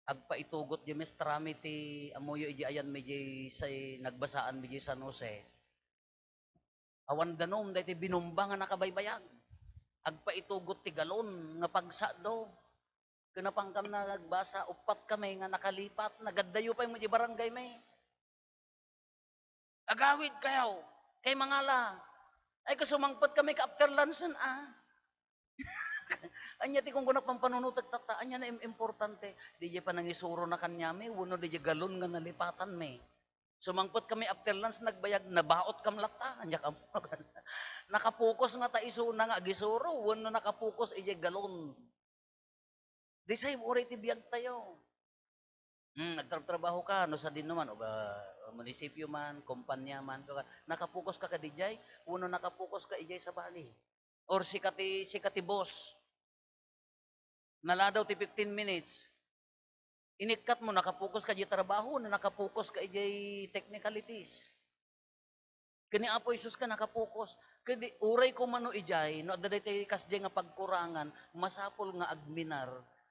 Agpaitugot di maestra mi ti ammoyo idi ayan mi di say nagbasaan mi di San Jose. Awan danum daytoy binumba nga nakabaybayag. Agpaitugot ti galon nga pagsado. Ken napankam nagbasa, uppat kami nga nakalipat, nagaddayo pay mo di barangay mi. Agawid kayo, kay mangala. Ay, kasumangpet kami ka after lunch, ah. Anya ti kungkunak pampanunutek tatta, anya na im-, importante. Di jay panangisuro na kanyami, wenno di jay galon nga nalipatan mi. Sumangpet kami after lunch, nagbayag, nabaot kam latta, anya kam. Nakapokus nga ta isuna nga agisuro, wenno nakapokus ijay galon. Di say, uray ti biag tayo. Hmm, nagtratrabaho ka, no sadino man, o ba, munisipyo man, kumpanya man, ka, nakapokus ka kadi jay, wenno nakapokus ka ijay sabali. Or sika ti, sika ti boss. Naladaw ti fifteen minutes. Inikkat mo, nakapokus ka ijay trabaho, wenno nakapokus ka ijay technicalities. Ken ni Apo Jesus ka nakapokus. Ken di, uray ko mano ijay, no adda daytoy kasdiay nga pagkurangan, masapul nga agminar.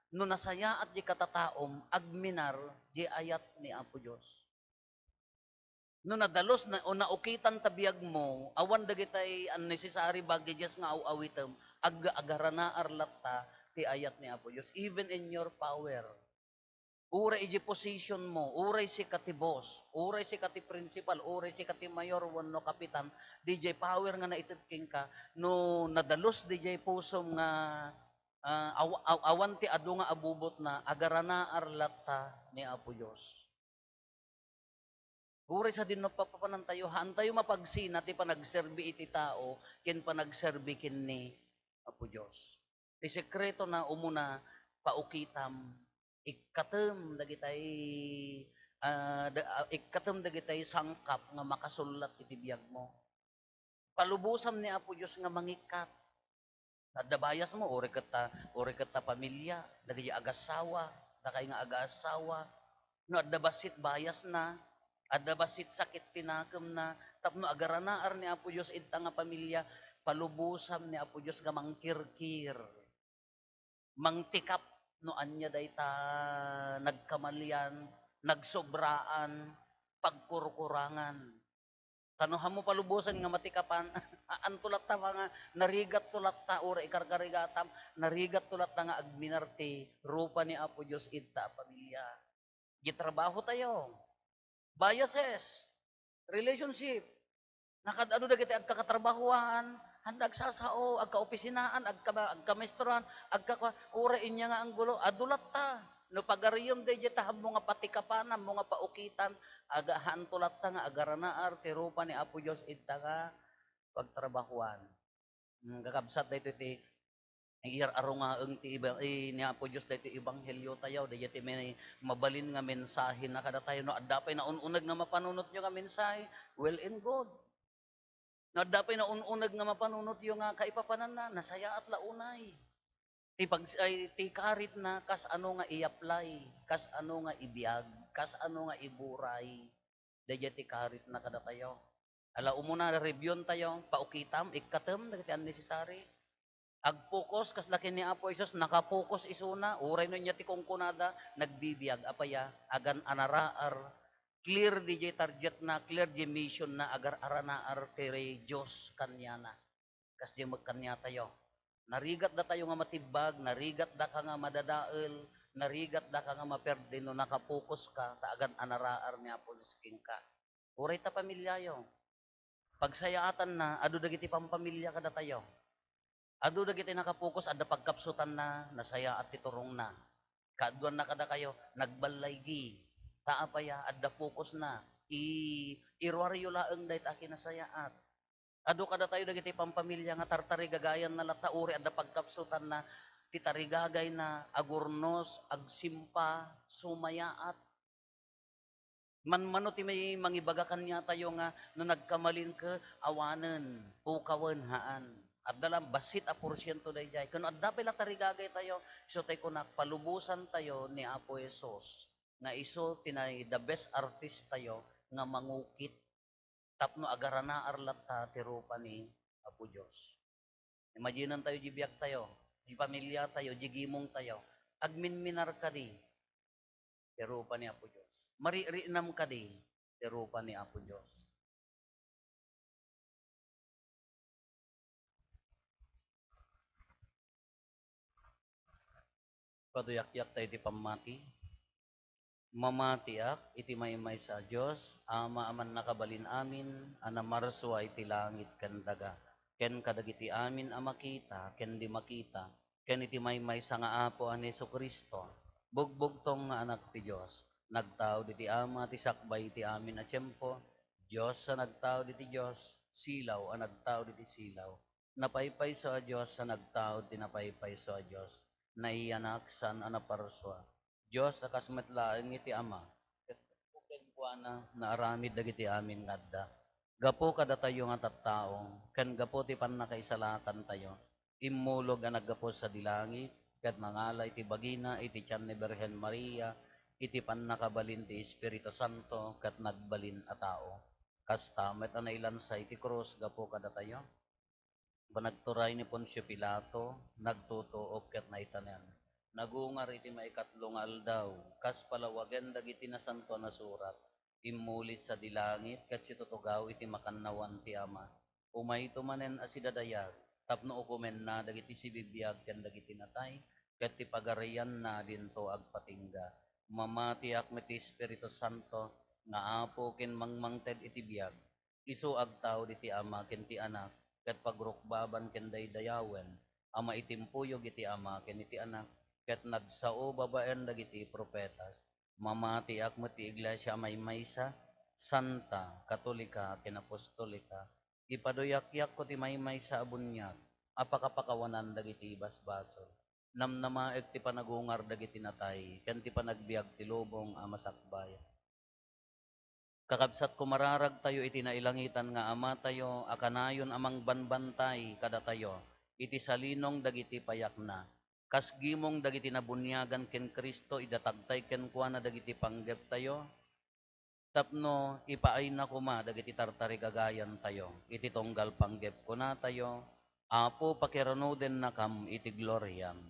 No nasayaat di katataom, agminar di ayat ni Apo Dios. No nadalus na, o naukitan ta biag mo, awan dagitay unnecessary baggages nga aw-awitem, ag-, agaranaar latta ti ayat ni Apo Dios, even in your power. Uray ijay position mo, uray sika ti boss, uray sika ti principal, uray sika ti mayor wenno kapitan, dijay power nga naited kenka, no nadalus dijay pusom nga, ah, aw-, aw-, awan ti adu nga abubotna, agaranaar latta ni Apo Dios. Uray sadino papapanantayo, haantayo mapagsina ti panagserbi iti tao ken panagserbi ken ni Apo Dios. Ti sekretona, umuna, paukitam, ikkatem dagitay, ah, da-, ah, ikkatem dagitay sangkap nga makasullat iti biagmo. Palubosam ni Apo Dios nga mangikkat. Adda bias mo, uray ket ta, uray ket ta pamilya, dagiti agassawa, dakay nga agassawa. No adda bassit biasna, adda bassit sakit ti nakemna, tapno agaranaar ni Apo Dios ita nga pamilya, palubosam ni Apo Dios nga mangkirkir. Mangtikap no ania dayta nagkamalian, nagsobraan, pagkurkurangan. Ta no hammo palubosan nga matikapan, anto latta nga narigatto latta, uray ikarkarigatam, narigatto latta nga agminar ti rupa ni Apo Dios ita a pamilya. Di trabaho tayo. Biases, relationship. Nakaad-adu dagiti agkakatrabahoan, haan agsasao, agkaopisinaan, agka-, agkamaestrohan, agkakua-, uray inya nga anggulo, adu latta. No pagariyom daydiay ta hammo nga patikapan, hammo nga paukitan, aga-, haanto latta nga agaranaar ti rupa ni Apo Dios ita nga pagtrabahoan. Hmm, kakabsat, daytoy ti iyar-arungaeng ti iba-, i-, ni Apo Dios daytoy ebanghelio tayo, daydiay ti may mabalin nga mensahe na kadatayo. No adda pay naun-uneg nga mapanunotyo nga mensahe, well and good. No adda pay naun-uneg nga mapanunotyo nga kaipapananna, nasayaat la unay. Ti pag-, ay, ti karitna, kas ano nga i-apply, kas ano nga ibiag, kas ano nga iburay. Daydiay ti karitna kadatayo. Ala, umuna, review-en tayo, paukitam, ikkatem, dagiti unnecessary. Agpokus, kasla ken ni Apo Jesus, nakapokus isuna, uray no ania ti kunkunada, nagbibiag, apaya, agan-anaraar, clear diay targetna, clear diay missionna, agar-aranaar ti Dios kaniana. Kasdiay met kaniatayo. Narigatdatayo nga matibbag, narigatdaka nga madadael, narigatdaka nga maperdi no nakapokuska, ta agan-anaraar ni Apo Jesus kenka. Uray ta pamiliayo. Pagsayaatanna, adu dagiti pampamilia kadatayo. Adu dagiti nakapokus, adda pagkapsutanna, nasayaat ti turongna. Kaaduanna kadakayo, nagballaygi. Ta apaya, adda pokusna. I-, iruaryo laeng dayta a kinasayaat. Adu kadatayo dagiti pampamilia nga tartarigagayanna latta, uray adda pagkapsutanna, ti tarigagayna, agurnos, agsimpa, sumayaat. Manmano ti may mangibaga kaniatayo nga no nagkamalinka, awanen, pukawen, haan. Adda lang bassit a porsiento daydiay. Ken no adda pay la tarigagaytayo, isu tay kunak, palubosantayo ni Apo Jesus nga isu ti nay the best artist tayo nga mangukit tapno agaranaar latta ti rupa ni Apo Dios. Imagine-en tayo di biag tayo, di pamilya tayo, di gimong tayo. Agminminar kadi ti rupa ni Apo Dios. Maririinam kadi ti rupa ni Apo Dios. Paduyakyak tayo ti pammati. Mamatiak iti maymaysa a Dios, Ama a mannakabalin amin, a namarsua iti langit ken daga, ken kadagiti amin a makita ken di makita, ken iti maymaysa nga Apo a ni Jesu-Cristo, bugbugtong nga Anak ti Dios, nagtaud iti Ama ti sakbay iti amin a tiempo, Dios a nagtaud iti Dios, silaw a nagtaud iti silaw, napaypayso a Dios a nagtaud ti napaypayso a Dios, naiyanak saan a naparsua. Dios a kas met laeng iti Ama, ket kenkuana naaramid dagiti amin nga adda. Gapu kadatayo nga tattao, ken gapu ti pannakaisalakantayo, immulog a naggapu sadi langit, ket nangala iti bagina iti tian ni Birhen Maria, iti pannakabalin ti Espiritu Santo, ket nagbalin a tao. Kasta met a nailansa iti krus gapu kadatayo. Panagturay ni Poncio Pilato, nagtutuok ket naitanem. Nagungar iti maikatlo nga aldaw, kas palawagen dagiti Nasanto a Nasurat, immulit sadi langit ket situtugaw iti makannawan ti Ama. Umayto manen a sidadayag, tapno ukomenna dagiti sibibiag ken dagiti natay, ket ti pagarianna dinto agpatingga. Mamatiak met ti Espiritu Santo, nga Apo ken mangmangted iti biag, Isu agtaud iti Ama ken ti Anak, ket pagrukbaban ken daydayawen a maitimpuyog iti Ama ken iti Anak, ket nagsao babaen dagiti profetas. Mamatiak met ti iglesia a maymaysa, santa, katolika, ken apostolika. Ipaduyakko ti maymaysa a buniag a pakapakawanan dagiti basbasol. Namnamaek ti panagungar dagiti natay, ken ti panagbiag ti lubong a masakbay. Kakabsat, kumararagtayo iti nailangitan nga Amatayo a kanayon a mangbanbantay kadatayo iti salinong dagiti payakna. Kas gimong dagiti nabuniagan ken Cristo, idatagtay kenkuana dagiti panggeptayo, tapno ipaayna koma dagiti tartarigagayantayo iti tunggal panggep. Kunatayo, Apo, pakiranudennakam iti gloriam.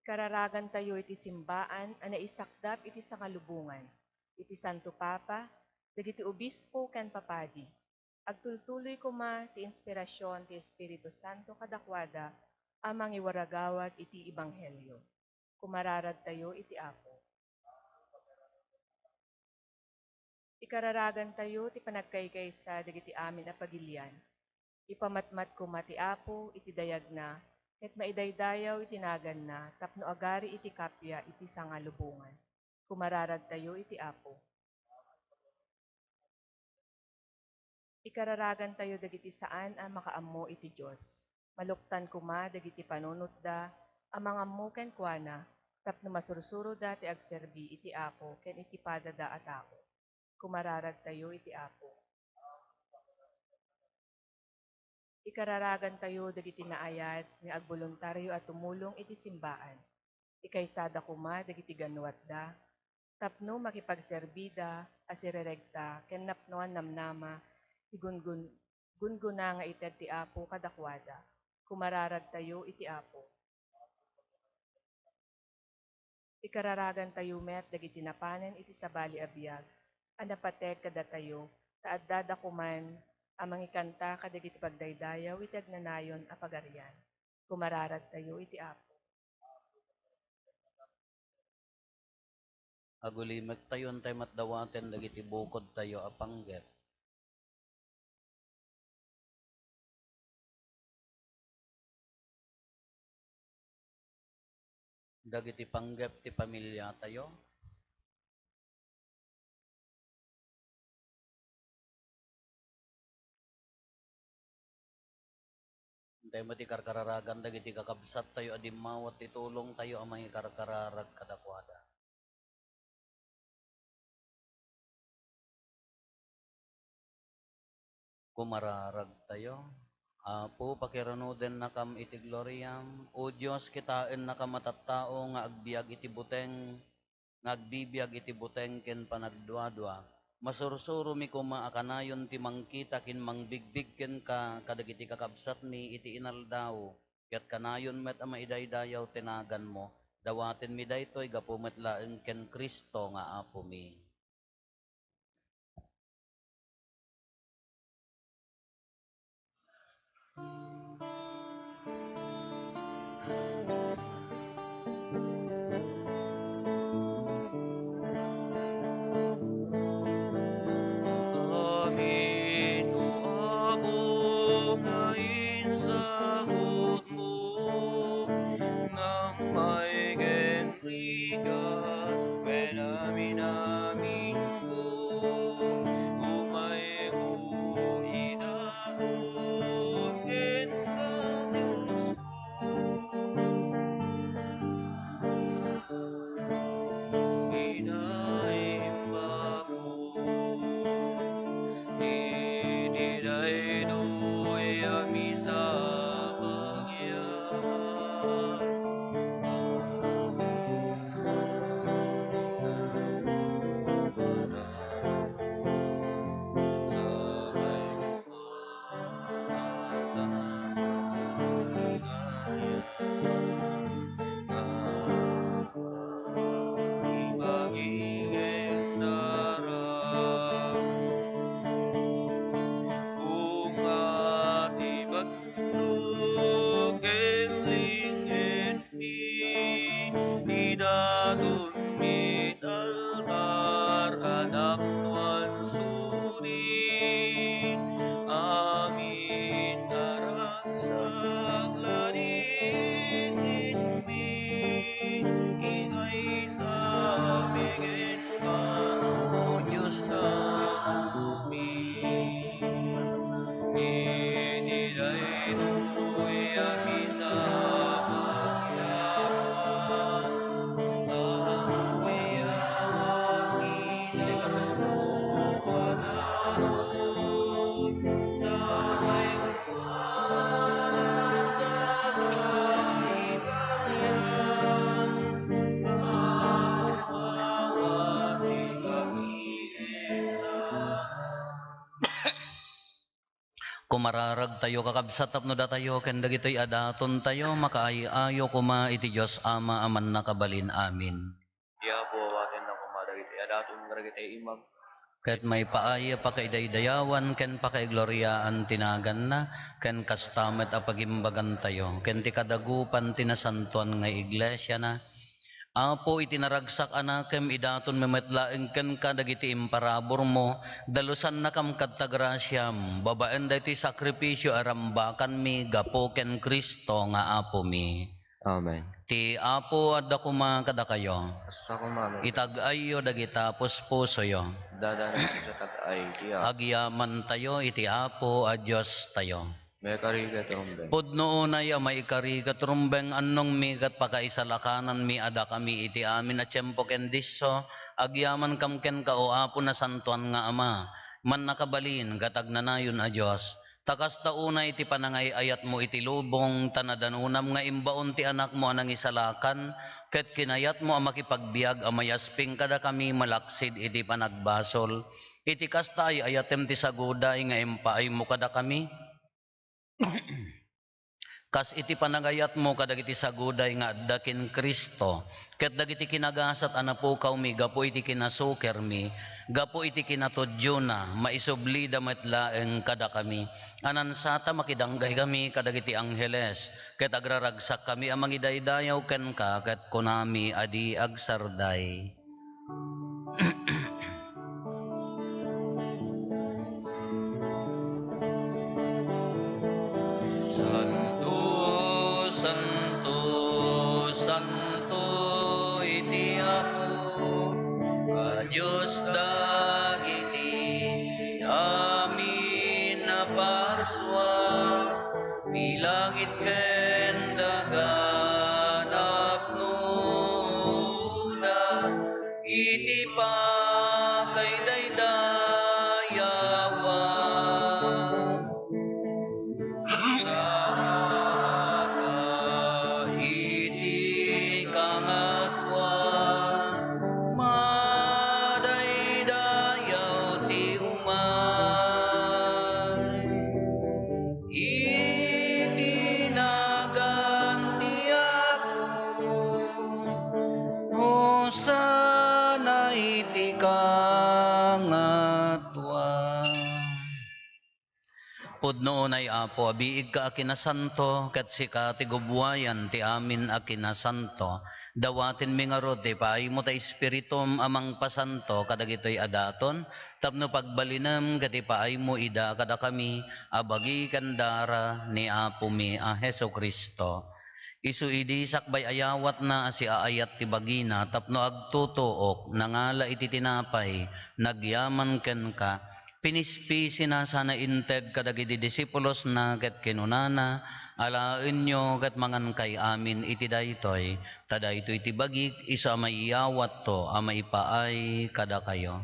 Ikararagantayo iti simbaan a naisakdap iti sangalubongan, iti Santo Papa, dagiti obispo ken papadi. Agtultuloy koma ti inspirasion ti Espiritu Santo kadakuada a mangiwaragawag iti ebanghelio. Kumararagtayo iti Apo. Ikararagantayo ti panagkaykaysa dagiti amin a pagilian. Ipamatmat koma ti Apo iti dayagna, ket maidaydayaw iti naganna tapno agari iti kappia iti sangalubongan. Kumararagtayo iti Apo. Ikararagantayo dagiti saan a makaammo iti Dios. Maluktan koma dagiti panunotda a mangammo kenkuana, tapno masursuroda ti agserbi iti Apo ken iti padada a tao. Kumararagtayo iti Apo. Ikararagantayo dagiti naayat nga agboluntario a tumulong iti simbaan. Ikaysada koma dagiti ganuatda tapno makipagserbida a sirerekta ken napnoan namnama ti gungun-, gungguna nga ited ti Apo kadakuada. Kumararagtayo iti Apo. Ikararagantayo met dagiti napanen iti sabali a biag a napateg kadatayo, ta addada koman a mangikanta kadagiti pagdaydayaw iti agnanayon a pagarian. Kumararagtayo iti Apo. Agulimektayo, intay met dawaten dagiti bukodtayo a panggep. Dagiti panggep ti pamiliatayo. Intay met ikarkararagan dagiti kakabsattayo a dimmawat ti tulongtayo a mangikarkararag kadakuada. Kumararagtayo. Apo, pakiranudennakam iti gloriam. O Dios, kitaennakam a tattao nga agbiag iti buteng, nga agbibiag iti buteng ken panagduadua. Masursuromi koma a kanayon ti mangkita ken mangbigbig kenka kadagiti kakabsatmi iti inaldaw, ket kanayon met a maidaydayaw ti naganmo. Dawatenmi daytoy gapu met laeng ken Cristo nga Apomi. Amin, O Apo, nga insagut mo, nga ummay ken rigat, ken aminaminko, umayko idaton kenka, Diosko. Inaimbagko iti daytoy a misa a pagyaman. Sabay Idaton mi altar a napnoan suni, amin a ragsak ladingitmi, ikaysa mi kenka, O Dios nga Apomi. Iti daytoy a misa a pagyaman, awian ti panaron, sabay kumanan dagiti kanian, nga awan ti pagilennada. Kumararagtayo, kakabsat, tapno datayo ken dagitoy a datontayo makaay-ayo koma iti Dios Ama a mannakabalin. Amin. Ti Apo, awatenna koma dagiti a daton kadagiti immag. Ket maipaay a pakaidaydayawan ken pakaigloriaan ti naganna, ken kasta met a pagimbagantayo ken ti kadagupan ti nasantoan nga iglesiana. Apo, iti naragsak a nakem, idatonmi met laeng kenka dagiti imparaburmo. Dalusannakam kadta grasiam, babaen daytoy sakrifisio a rambakanmi gapu ken Cristo nga Apomi. Amen. Ti Apo adda koma kadakayo. Kasta koma met. Itag-ayyo dagita puspusoyo. Adda dagiti tag-ay ti Apo. Agyamantayo iti Apo a Diostayo. Maikari ket rumbeng. Pudno unay a maikari ket rumbeng, annongmi ket pakaisalakananmi a dakami iti amin a tiempo ken disso, agyamankam kenka, O Apo, nasantoan nga Ama, mannakabalin ket agnanayon a Dios. Ta kasta unay ti panangay-ayatmo iti lubong, ta nadanonam nga imbaon ti Anakmo a nangisalakan, ket kinayatmo a makipagbiag a mayasping kadakami malaksid iti panagbasol. Iti kasta, ay-ayatem ti saguday nga impaaymo kadakami. Kas iti panagayatmo kadagiti saguday nga adda ken Cristo, ket dagiti kinagasat a napukawmi gapu iti kinasukermi, gapu iti kinatudiona, maisublida met laeng kadakami. A nansata, makidanggay kami kadagiti angheles, ket agraragsakkami a mangidaydayaw kenka, ket kunami a di agsarday. Santo, santo, santo iti Apo a Dios dagiti amin a parsua, ti langit ken daga napnoda iti pakaidaydayawan. Saka iti kangatoan, madaydayaw ti umay. Iti nagan ti Apo, Hosanna iti kangatoan. Pudno unay, Apo, a biigka a kinasanto, ket sika ti gubbuayan ti amin a kinasanto. Dawatenmi ngarud ti ipaaymo ta Espiritum a mangpasanto kadagitoy a daton, tapno pagbalinem ket ipaaymo ida kadakami a bagi ken dara ni Apomi a Jesu-Cristo. Isu idi sakbay ayawatna a siaayat ti bagina tapno agtutuok, nangala iti tinapay, nagyaman kenka, pinispisina sana inted kadagiti disipulosna ket kinunana, "Alaenyo ket mangankay amin iti daytoy, ta daytoy ti bagik isu a maiyawatto a maipaay kadakayo."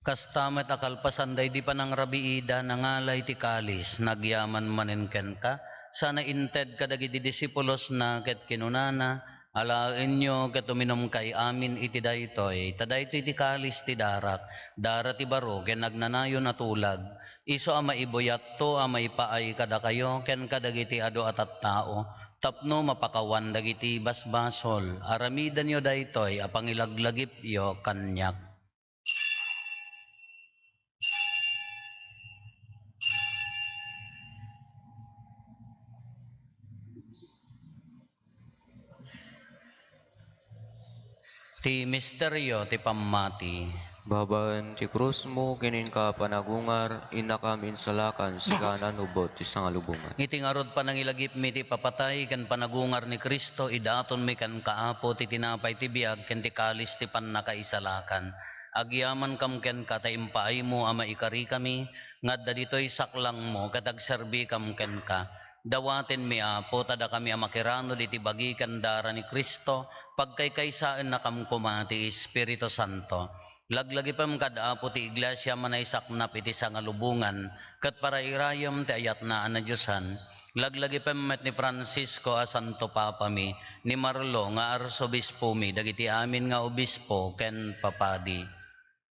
Kasta met a kalpasan daydi panangrabiida, nangala iti kalis, nagyaman manen kenka, sana inted kadagiti disipulosna ket kinunana, "Alaenyo ket uminumkay amin iti daytoy, ta daytoy ti kalis ti darak, dara ti baro ken agnanayon a tulag, isu a maibuyatto a maipaay kadakayo ken kadagiti adu a tattao, tapno mapakawan dagiti basbasol. Aramidenyo daytoy a pangilaglagipyo kaniak." Ti misterio ti pammati. Babaen ti krusmo ken inka a panagungar, innakam insalakan, sika nanubot ti sangalubongan. Iti ngarud panangilagipmi ti ipapatay ken panagungar ni Cristo, idatonmi kenka, Apo, ti tinapay ti biag ken ti kalis ti pannakaisalakan. Agyamankam kenka ta impaaymo a maikarikami nga adda ditoy saklangmo ket agserbikam kenka. Dawatenmi, Apo, ta dakami a makiranud iti bagi ken dara ni Cristo, pagkaykaysaennakam koma ti Espiritu Santo. Laglagipem kad Apo ti Iglesia a manaysaknap iti sangalubongan, ket parairayem ti ayatna a nadiosan. Laglagipem met ni Francisco a Santo Papami, ni Marlo nga Arsobispomi, dagiti amin nga obispo ken papadi.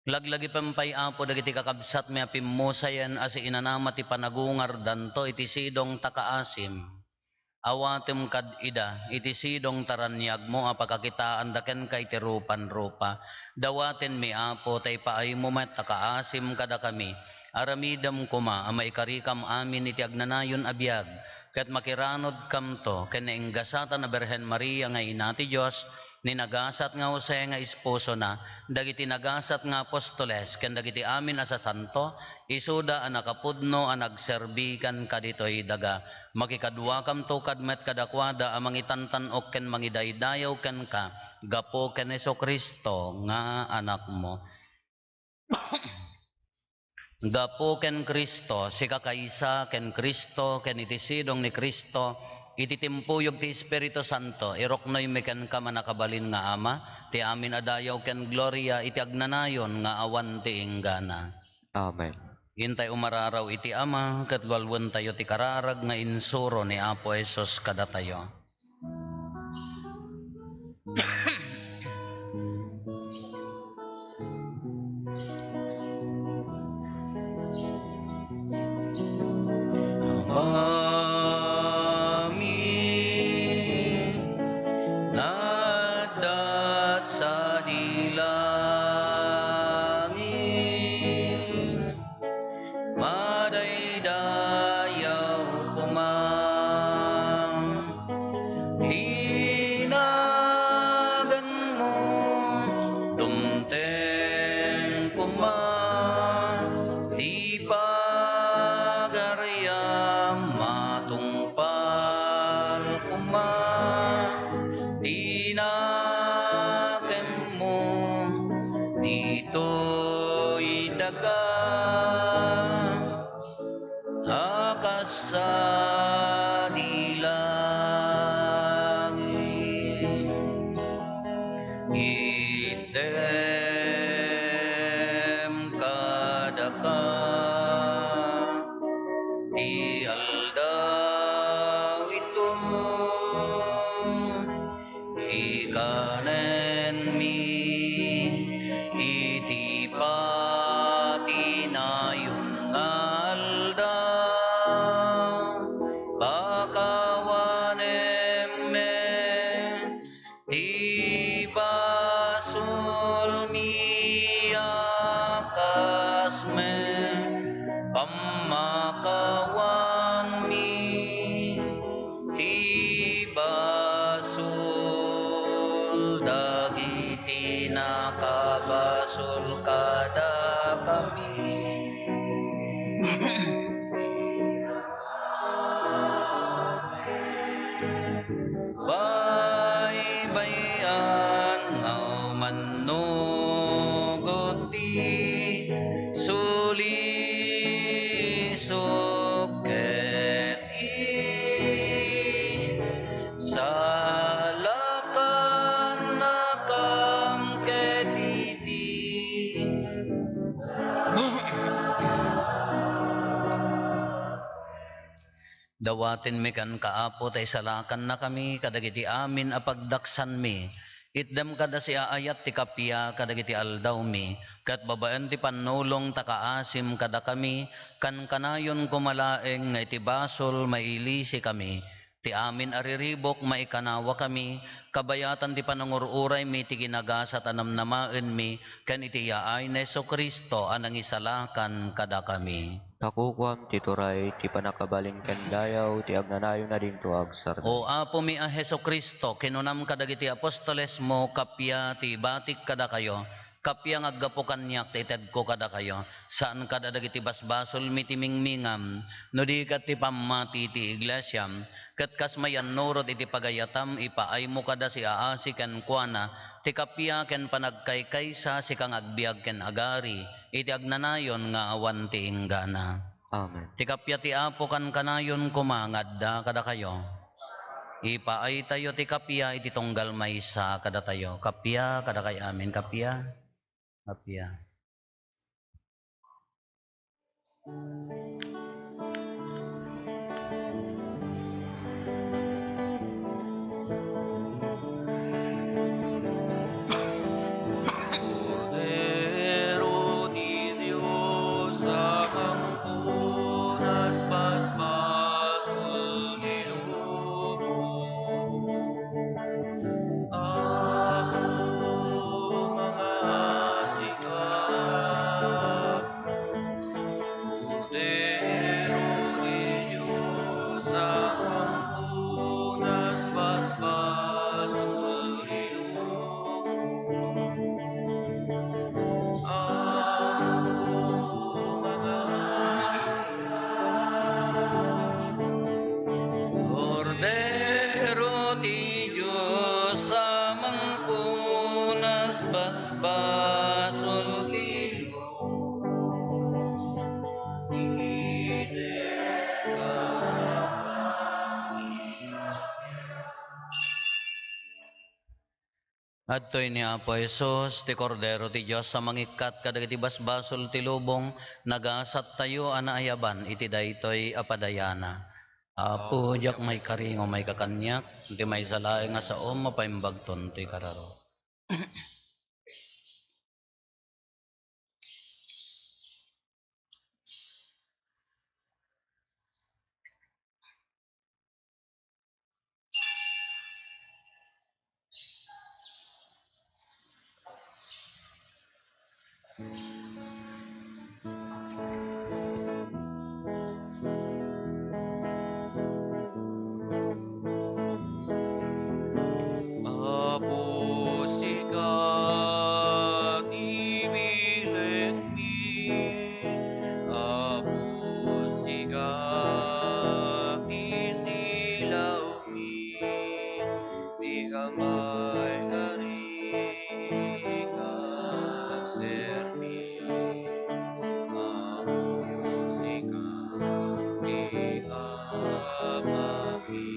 Laglagipem pay, Apo, dagiti kakabsatmi a pimmusayen a siinanama ti panagungardanto iti sidong ta kaasim. Awatem kad ida iti sidong ta raniagmo a pakakitaanda kenka iti rupan-rupa. Dawatenmi, Apo, ta ipaaymo met ta kaasim kadakami. Aramidem koma a maikarikam amin iti agnanayon a biag, ket makiranudkamto ken nainggasatan a Birhen Maria nga Ina ti Dios, ni nagasat nga Jose nga esposona, dagiti nagasat nga apostoles, ken dagiti amin a sasanto, isuda a nakapudno a nagserbi kenka ditoy daga. Makikaduakamto kad met kadakuada a mangitantan-ok ken mangidaydayaw kenka gapu ken Jesu-Cristo nga Anakmo. Gapu ken Cristo, sika kaysa ken Cristo, ken iti sidong ni Cristo, iti timpuyog ti Espiritu Santo, iruknoymi kenka, Mannakabalin nga Ama, ti amin a dayaw ken gloria iti agnanayon nga awan ti inggana. Amen. Intay umararaw iti Ama, ket lualuentayo ti kararag nga insuro ni Apo Jesus kadatayo. Amami, naadda sadi langit, madaydayaw koma ti naganmo, dumteng koma ti pagariam, matungpal koma ti nakemmo ditoy daga a kas sadi langit. Itdem kadaka ti aldaw ito, ikanenmi iti patinayon nga aldaw, pakawanem met ti basolmi a kas met pammakawanmi ti basol dagiti nakabasol kadakami. Baybay-an nga umannugot ti sulisok ket isalakannakam ket iti Dawatenmi kenka, Apo, ta isalakannakami kadagiti amin a pagdaksanmi. Itdem kada siaayat ti kappia kadagiti aldawmi, ket babaen ti pannulong ta kaasim kadakami, kankanayon koma laeng nga iti basol mailisikami. Ti amin a riribuk maikanawakami, kabayatan ti panangur-uraymi ti ginagasat a namnamaenmi, ken iti yaay ni Jesu-Cristo a nangisalakan kadakami. Kakukuam ti turay, ti pannakabalin ken dayaw, ti agnanayon a dinto agsardeng. O Apomi a Jesu-Cristo, kinunam kadagiti apostolesmo, kappia ti ibatik kadakayo, kappia nga aggapu kaniak ti itedko kadakayo, saan kada dagiti basbasolmi ti mingmingam, no di ket ti pammati ti iglesiam, ket kas mayannurot iti pagayatam, ipaaymo kada siaasi kenkuana, ti kappia ken panagkaykaysa, sika nga agbiag ken agari, iti agnanayon nga awan ti inggana. Amen. Ti kappia ti Apo kankanayon koma nga adda kadakayo. Ipaaytayo ti kappia iti tunggal maysa kadatayo. Kappia kadakay amin, kappia. Kappia. Kordero ti Dios a mangpunas basbasol ti lubong. Apo, mangaasika. Kordero ti Dios a mangpunas basbasol ti lubong. Adtoy ni Apo Jesus, ti Kordero ti Dios a mangikkat kadagiti basbasol ti lubong, nagasattayo a naayaban iti daytoy a padayana. Apo, diak maikari nga maikakaniak, ti maysa laeng nga saom mapaimbagton ti kararo. Apo, sika ti bilengmi. Apo, sika ti silawmi. Dika maikari nga agserbi. Apo, sika ti Amami.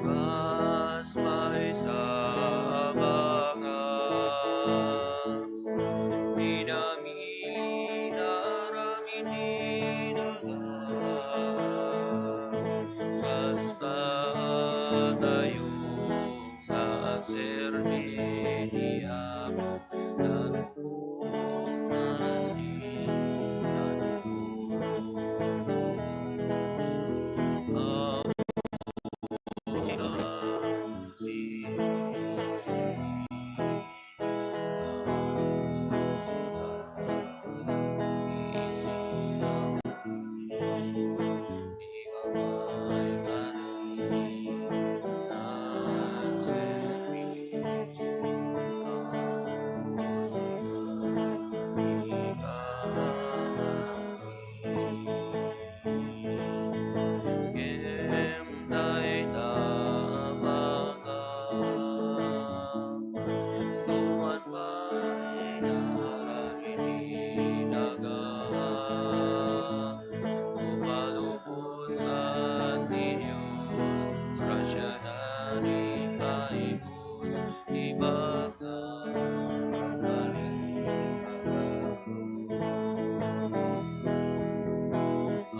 Kas maysa a banga, pinamili na amin ti daga. Kasta tayo nga agserbi ni Apo. Ngem dayta a banga, nuan pay nga aramid ti daga. Palubosan ti Dios, grasiana ni Dios, ibagam.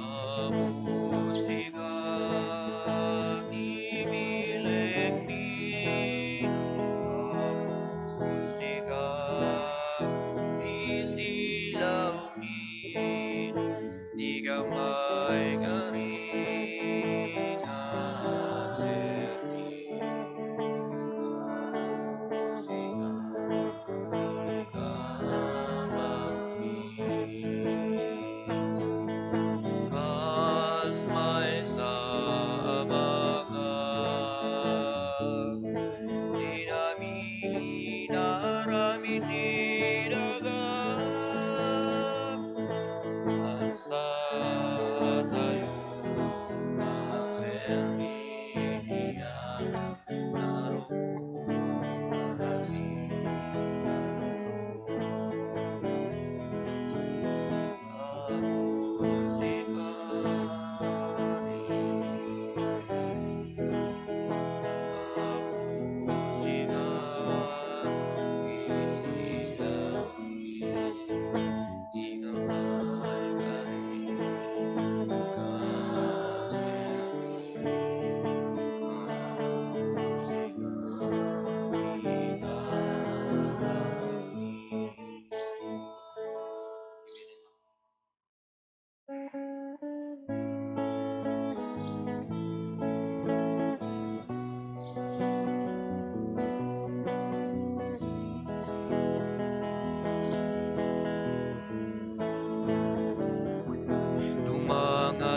Apo, sika ti bilengmi. Apo, sika ti silawmi. Dika maikari nga agserbi. Apo, sika ti Amami. Kas maysa a banga, dinami inaramid ti daga. Kasta tayo agserbi,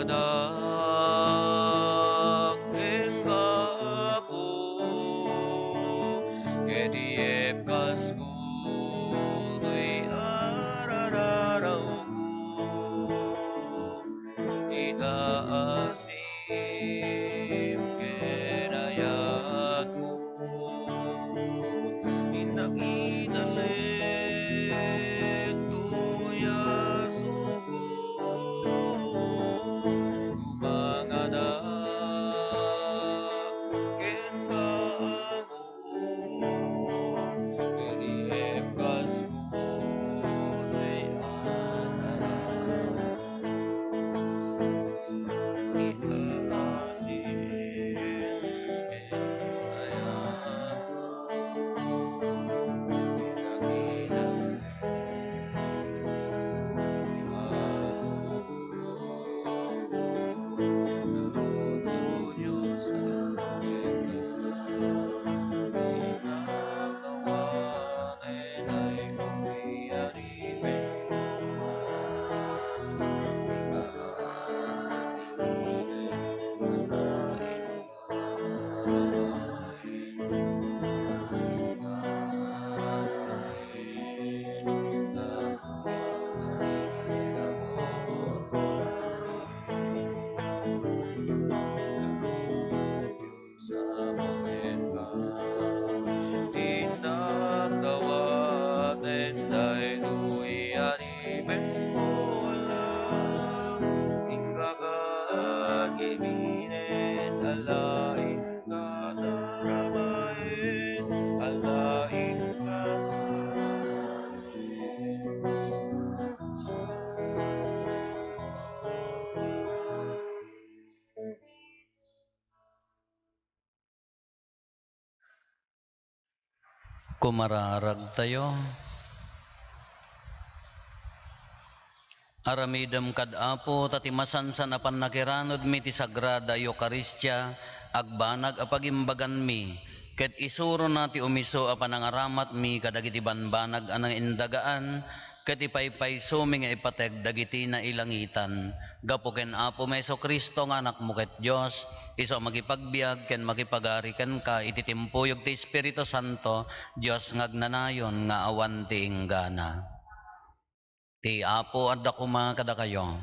Tumangadak ken Apo, ket iyepkasko toy arararawko. Itaas ken ayatmo, innak inalek toy a suko. Tumangadak ken Apo, Pumararagtayo. Aramidem kad Apo, ta ti masansan a pannakiranudmi ti Sagrada Eukaristia, agbanag a pagimbaganmi, ket isurona ti umiso a panangaramatmi kadagiti banbanag a nangindagaan, ket ipaypaysomi nga ipateg dagiti nailangitan. Gapu ken Apomi Jesu-Cristo nga Anakmo ket Dios, isu a makipagbiag ken makipagari kenka iti timpuyog ti Espiritu Santo, Dios nga agnanayon nga awan ti inggana. Ti Apo adda koma kadakayo.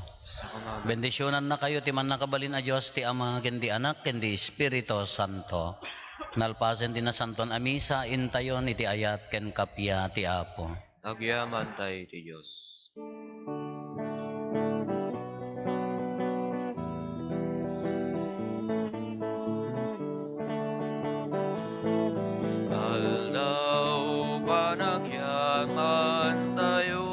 Bendisionannakayo ti Mannakabalin a Dios, ti Ama, ken ti Anak, ken ti Espiritu Santo. Nalpasen ti Nasanton a Misa, intayon iti ayat ken kappia ti Apo. Agyamantay ti Dios. Aldaw panagyamantayo,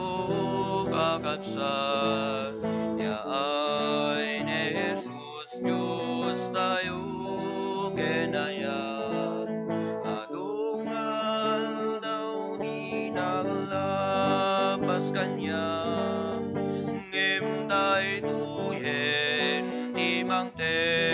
kakabsat, yaay ni Jesus, Diostayo, ken ayat. Adu nga aldaw ti naglapas kaniak, ngem daytoyen ti mangted